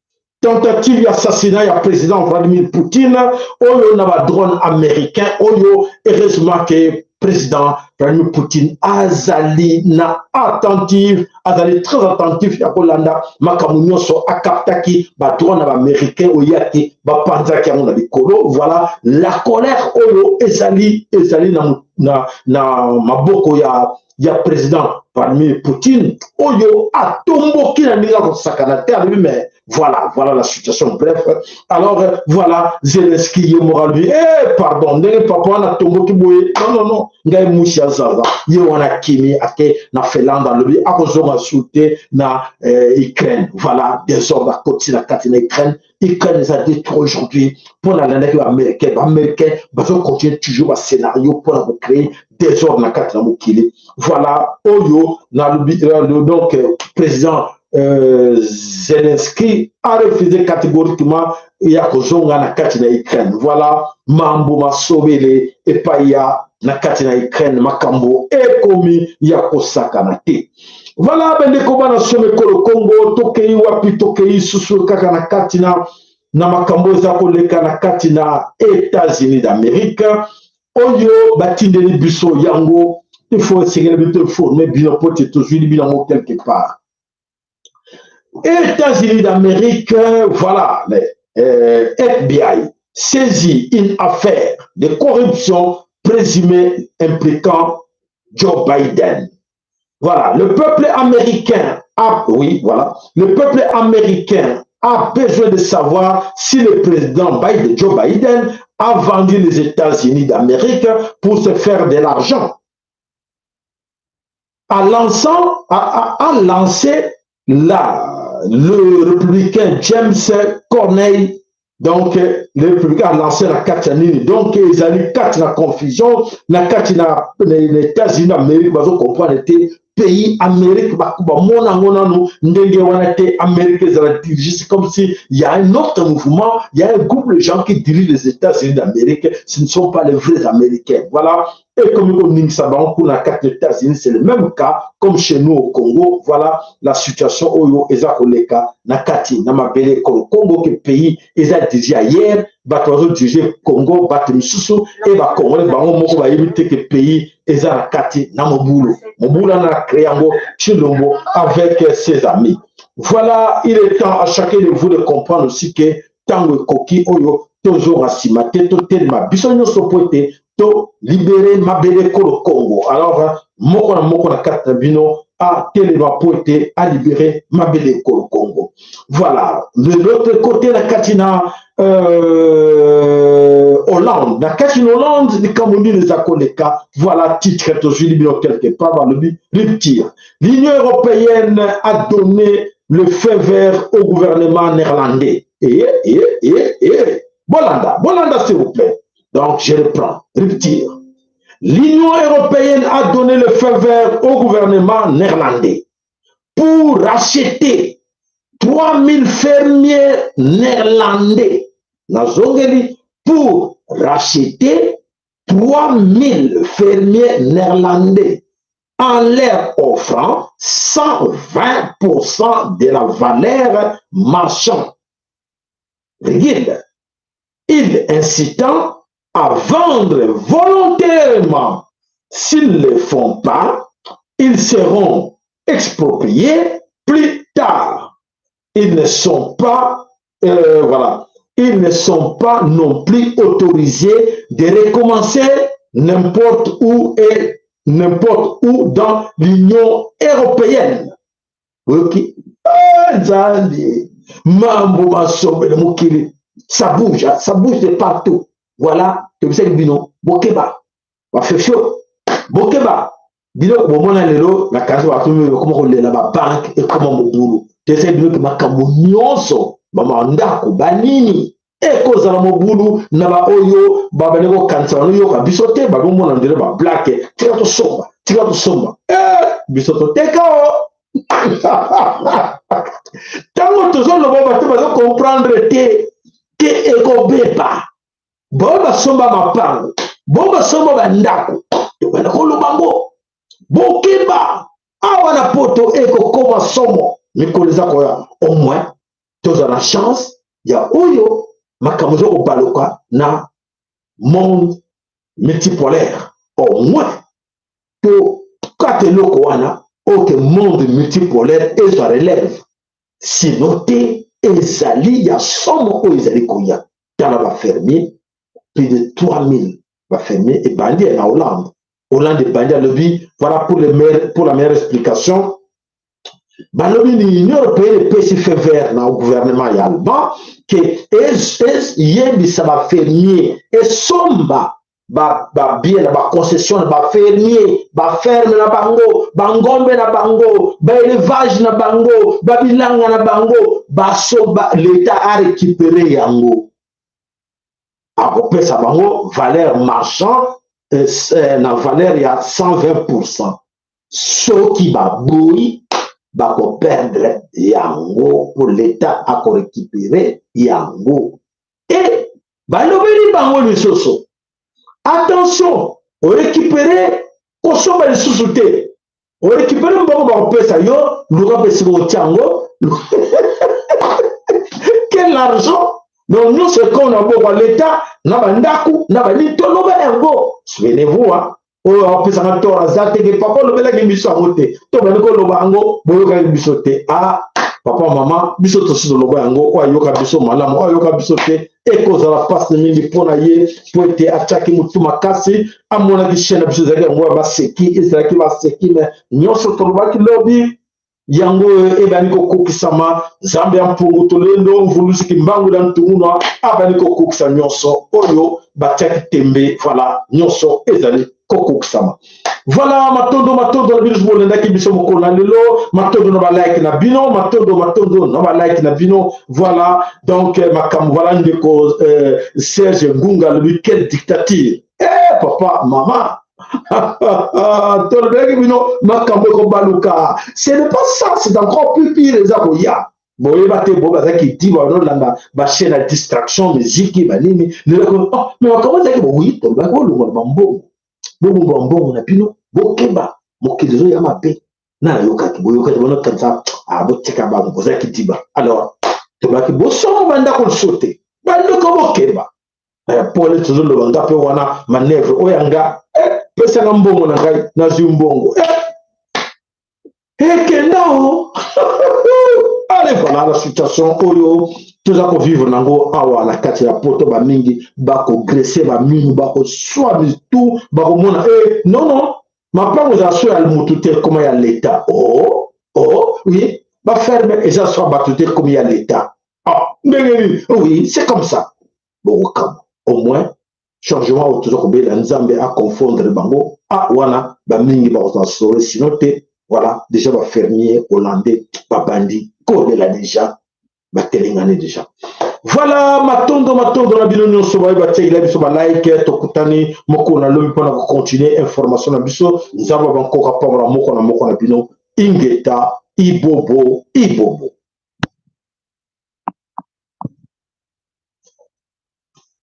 tentative ya assassinat ya président Vladimir Poutine oyo na badrone américain oyo heureusement ke président Vladimir Poutine azali na attentive azali très attentif ya kolanda makambo nyonso akaptaki badrone na baaméricain oyo yaki bapanzaki yango na likolo voilà la colère oyo ezali ezali na maboko ya président Vladimir Poutine oyo atomboki na ndenge akosakana te alobi mais voilà voilà la situation bref alors voilà Zelensky ye moko alobi eh pardon ndenge papa wana atomboki boye non non non ngai musi ya zaza ye wana akimi ake na Finlande alobi akozonga su te na Ukraine voilà désordre akoti na kati na Ukraine Ukraine eza détruit aujourd'hui mpo na landaki baaméricain baaméricain bazocontinue toujours bascénario mpona kocréer désordre na kati na mokili voilà oyo nalobi donc président Zelensky a refusé catégoriquement ya kozonga na kati na Ukraine voilà mambo masobele epai ya na kati na Ukraine makambo ekomi ya kosakana te voilà bandeko bana somo ekolo Congo tokei wapi tokei susu kaka na kati na makambo eza koleka na kati na États-Unis d'Amérique oyo batindeli biso yango il faut esengeli biso informe bino po te tozwili bino yango quelque part États-Unis d'Amérique voilà les FBI saisit une affaire de corruption présumée impliquant Joe Biden. Voilà, le peuple américain a, oui, voilà, le peuple américain a besoin de savoir si le président Biden, Joe Biden, a vendu les États-Unis d'Amérique pour se faire de l'argent. A, lançant, a, a, a lancé la, le républicain James Corneille. Donc, le républicain a lancé la kati ya nini? Donc, ezali kati na confusion na kati na États-Unis d'Amérique. Bazocomprendre te pays Amérique, bamona yango nanu ndenge wana te. Amérique ezala dirigé, c'est comme si il y a un autre mouvement, il y a un groupe de gens qui dirigent les États-Unis d'Amérique, ce ne sont pas les vrais Américains. Voilà, ekomi koningisa bango kuna kati na États-Unis. C'est le même cas comme chez nous au Congo. Voilà la situation oyo eza koleka na kati na mabele ekolo Congo, ke pays eza dirigé ailleurs, bato bazodirige Congo bato misusu, e bacongolais bango moko bayebi te ke pays eza na kati na mobulu. Mobulu wana na créé yango Tshilombo avec ses amis. Voilà, il est temps à chacun de vous de comprendre aussi ke ntango ekoki oyo tozonga nsima te, totelema biso nyonso po ete tolibere mabele ekolo Congo. Alors moko na moko na kati na bino atelema po ete alibere mabele ekolo Congo. Voilà, de l'autre côté, na kati na Hollande, na kati na Hollande, likambo nini eza koleka? Voilà titre tozwili bino quelque part, balobi rupture: l'Union européenne a donné le feu vert au gouvernement néerlandais. Et et et et bolanda, bolanda, s'il vous plaît. Donc je reprends: rupture, l'Union européenne a donné le feu vert au gouvernement néerlandais pour racheter 3000 fermiers néerlandais. Nazongeli: pour racheter 3000 fermiers néerlandais en leur offrant 120% de la valeur marchande. Virgule. Il incitant à vendre volontairement. S'ils ne le font pas, ils seront expropriés plus tard. Ils ne sont pas, voilà, ils ne sont pas non plus autorisés de recommencer n'importe où et n'importe où dans l'Union européenne. Ok. Ah, Nzambe, mambo masombele mokili, ça bouge, hein, ça bouge de partout. Voilà, tobisaki bino, bokeba, bafefio, bokeba. Biloko bomona lelo na kasi bato mingi bakoma kolela, babanke ekoma mobulu. Toyesaki bino ke makambo nyonso, bamandako, banini, ekozala mobulu na baoyo babandi kokanisa, banoyoka biso te, bakomona ndele bablake: tika tosomba, tika tosomba. Eh, biso toteka o ntango tozoloba, bato bazokomprendre te ke ekobeba. Bao basomba mapango, bo basomba bandako, tobanda koloba ngo: bokeba, awa na Poto ekokoma somo mikolo eza koya. Au moins tozala na chance ya oyo makambo eza kobaluka na monde multipolaire. Au moins tokata eloko wana oyo ke monde multipolaire ezwa relève, sinon te ezali ya somo oyo ezali koya. Tala bafermier, plus de 3000 bafermier ebandi na Hollande. Hollande ebandi, alobi voilà pour, le meilleur, pour la meilleure explication. Balobi ni Union européenne epesi feu vert na gouvernement ya allemand ke eyebisa bafermier esomba babien na baconcession na bafermier, baferme na bango, bangombe na bango, baélevage na bango, babilanga na bango, basoba, l'État a récupéré yango, akopesa bango valeur marchand na valeur ya 120. Soki baboyi, bakoperdre yango po l'État akorécupere yango. E balobeli bango lisusu: attention, orécupere, kosomba lisusu te. Orécupere mbongo bakopesa yo, luka mpe sika otia yango. Quel argent? Donc nyonso ekoma na maboko ya l'État, na bandako na banini. Toloba yango, souvenez-vous, oyo apesaka tort aza te ke papa olobelaki biso yango te. Tobandi koloba yango, boyokaki biso te. A papa, mama, biso tosi toloba yango. Oyo ayoka biso malamu, oyo ayoka biso te, ekozala mpasi mingi mpo na ye, po ete atiaki motu makasi, amonaki chaîne na biso ezalaki yango ya baseki, ezalaki baseki. Me nyonso tolobaki lobi. Yango oyo ebandi kokokisama. Nzambe ya mpungu tolendo mvuluzi kimbangu na ntungunwa abandi kokokisa nyonso oyo batiaki tembe. Voilà, nyonso ezali kokokisama. Voilà, matondo matondo na bino bolandaki biso mokolo na lelo, matondo na balike na bino, matondo matondo na balike na bino. Voilà, donc makambo voilà ndeko Serge Ngunga alobi quelle dictature. Eh papa, mama, tolobelaki bino makambo ekobaluka. Ce n'est pas ça, c'est encore plus pire eza koya. Boyeba te bo bazalaki di bazolanda bachaîne ya distraction, miziki banini lelo. Oh, mais makambo ezalaki bowi, tolobaki bolongola bambongo, bobomba mbongo na bino, bokeba, mokili ezoya mabe. Na nayokaki boyokaki bonokanisa, ah, botika bango bozalaki diba. Alors tolobaki bosomba bandako lisusu te, bandeko bokeba. Pole tozoloba nga mpe wana manœuvre oyo ya nga, pesanga mbongo na ngai, nazwi mbongo ekenda o. Allez, voilà la situation oyo toza kovivre nango awa na kati ya Poto. Bamingi bakogresse baminu, bakoswa mitu, bakomona e non non, mapango ezala so ya motu te, ekoma ya leta. Oh oh oui, baferme eza so ya bato te, ekomi ya leta. Ah, ndenge nini? Oui, c'est comme ça, bokokamwa. Au moins changement oyo toza kobela, Nzambe aconfondre bango. Ah, wana bamingi bakozala sauve, sinon te. Voilà, déjà bafermier hollandais babandi kolela déjà, batelengani déjà. Voilà, matondo matondo na bino nyonso baye batiakila biso balike. Tokutani mokolo na lobi mpona kocontinue information na biso. Nzambe bankoka pambola moko na moko na bino. Ingeta, ibobo ibobo.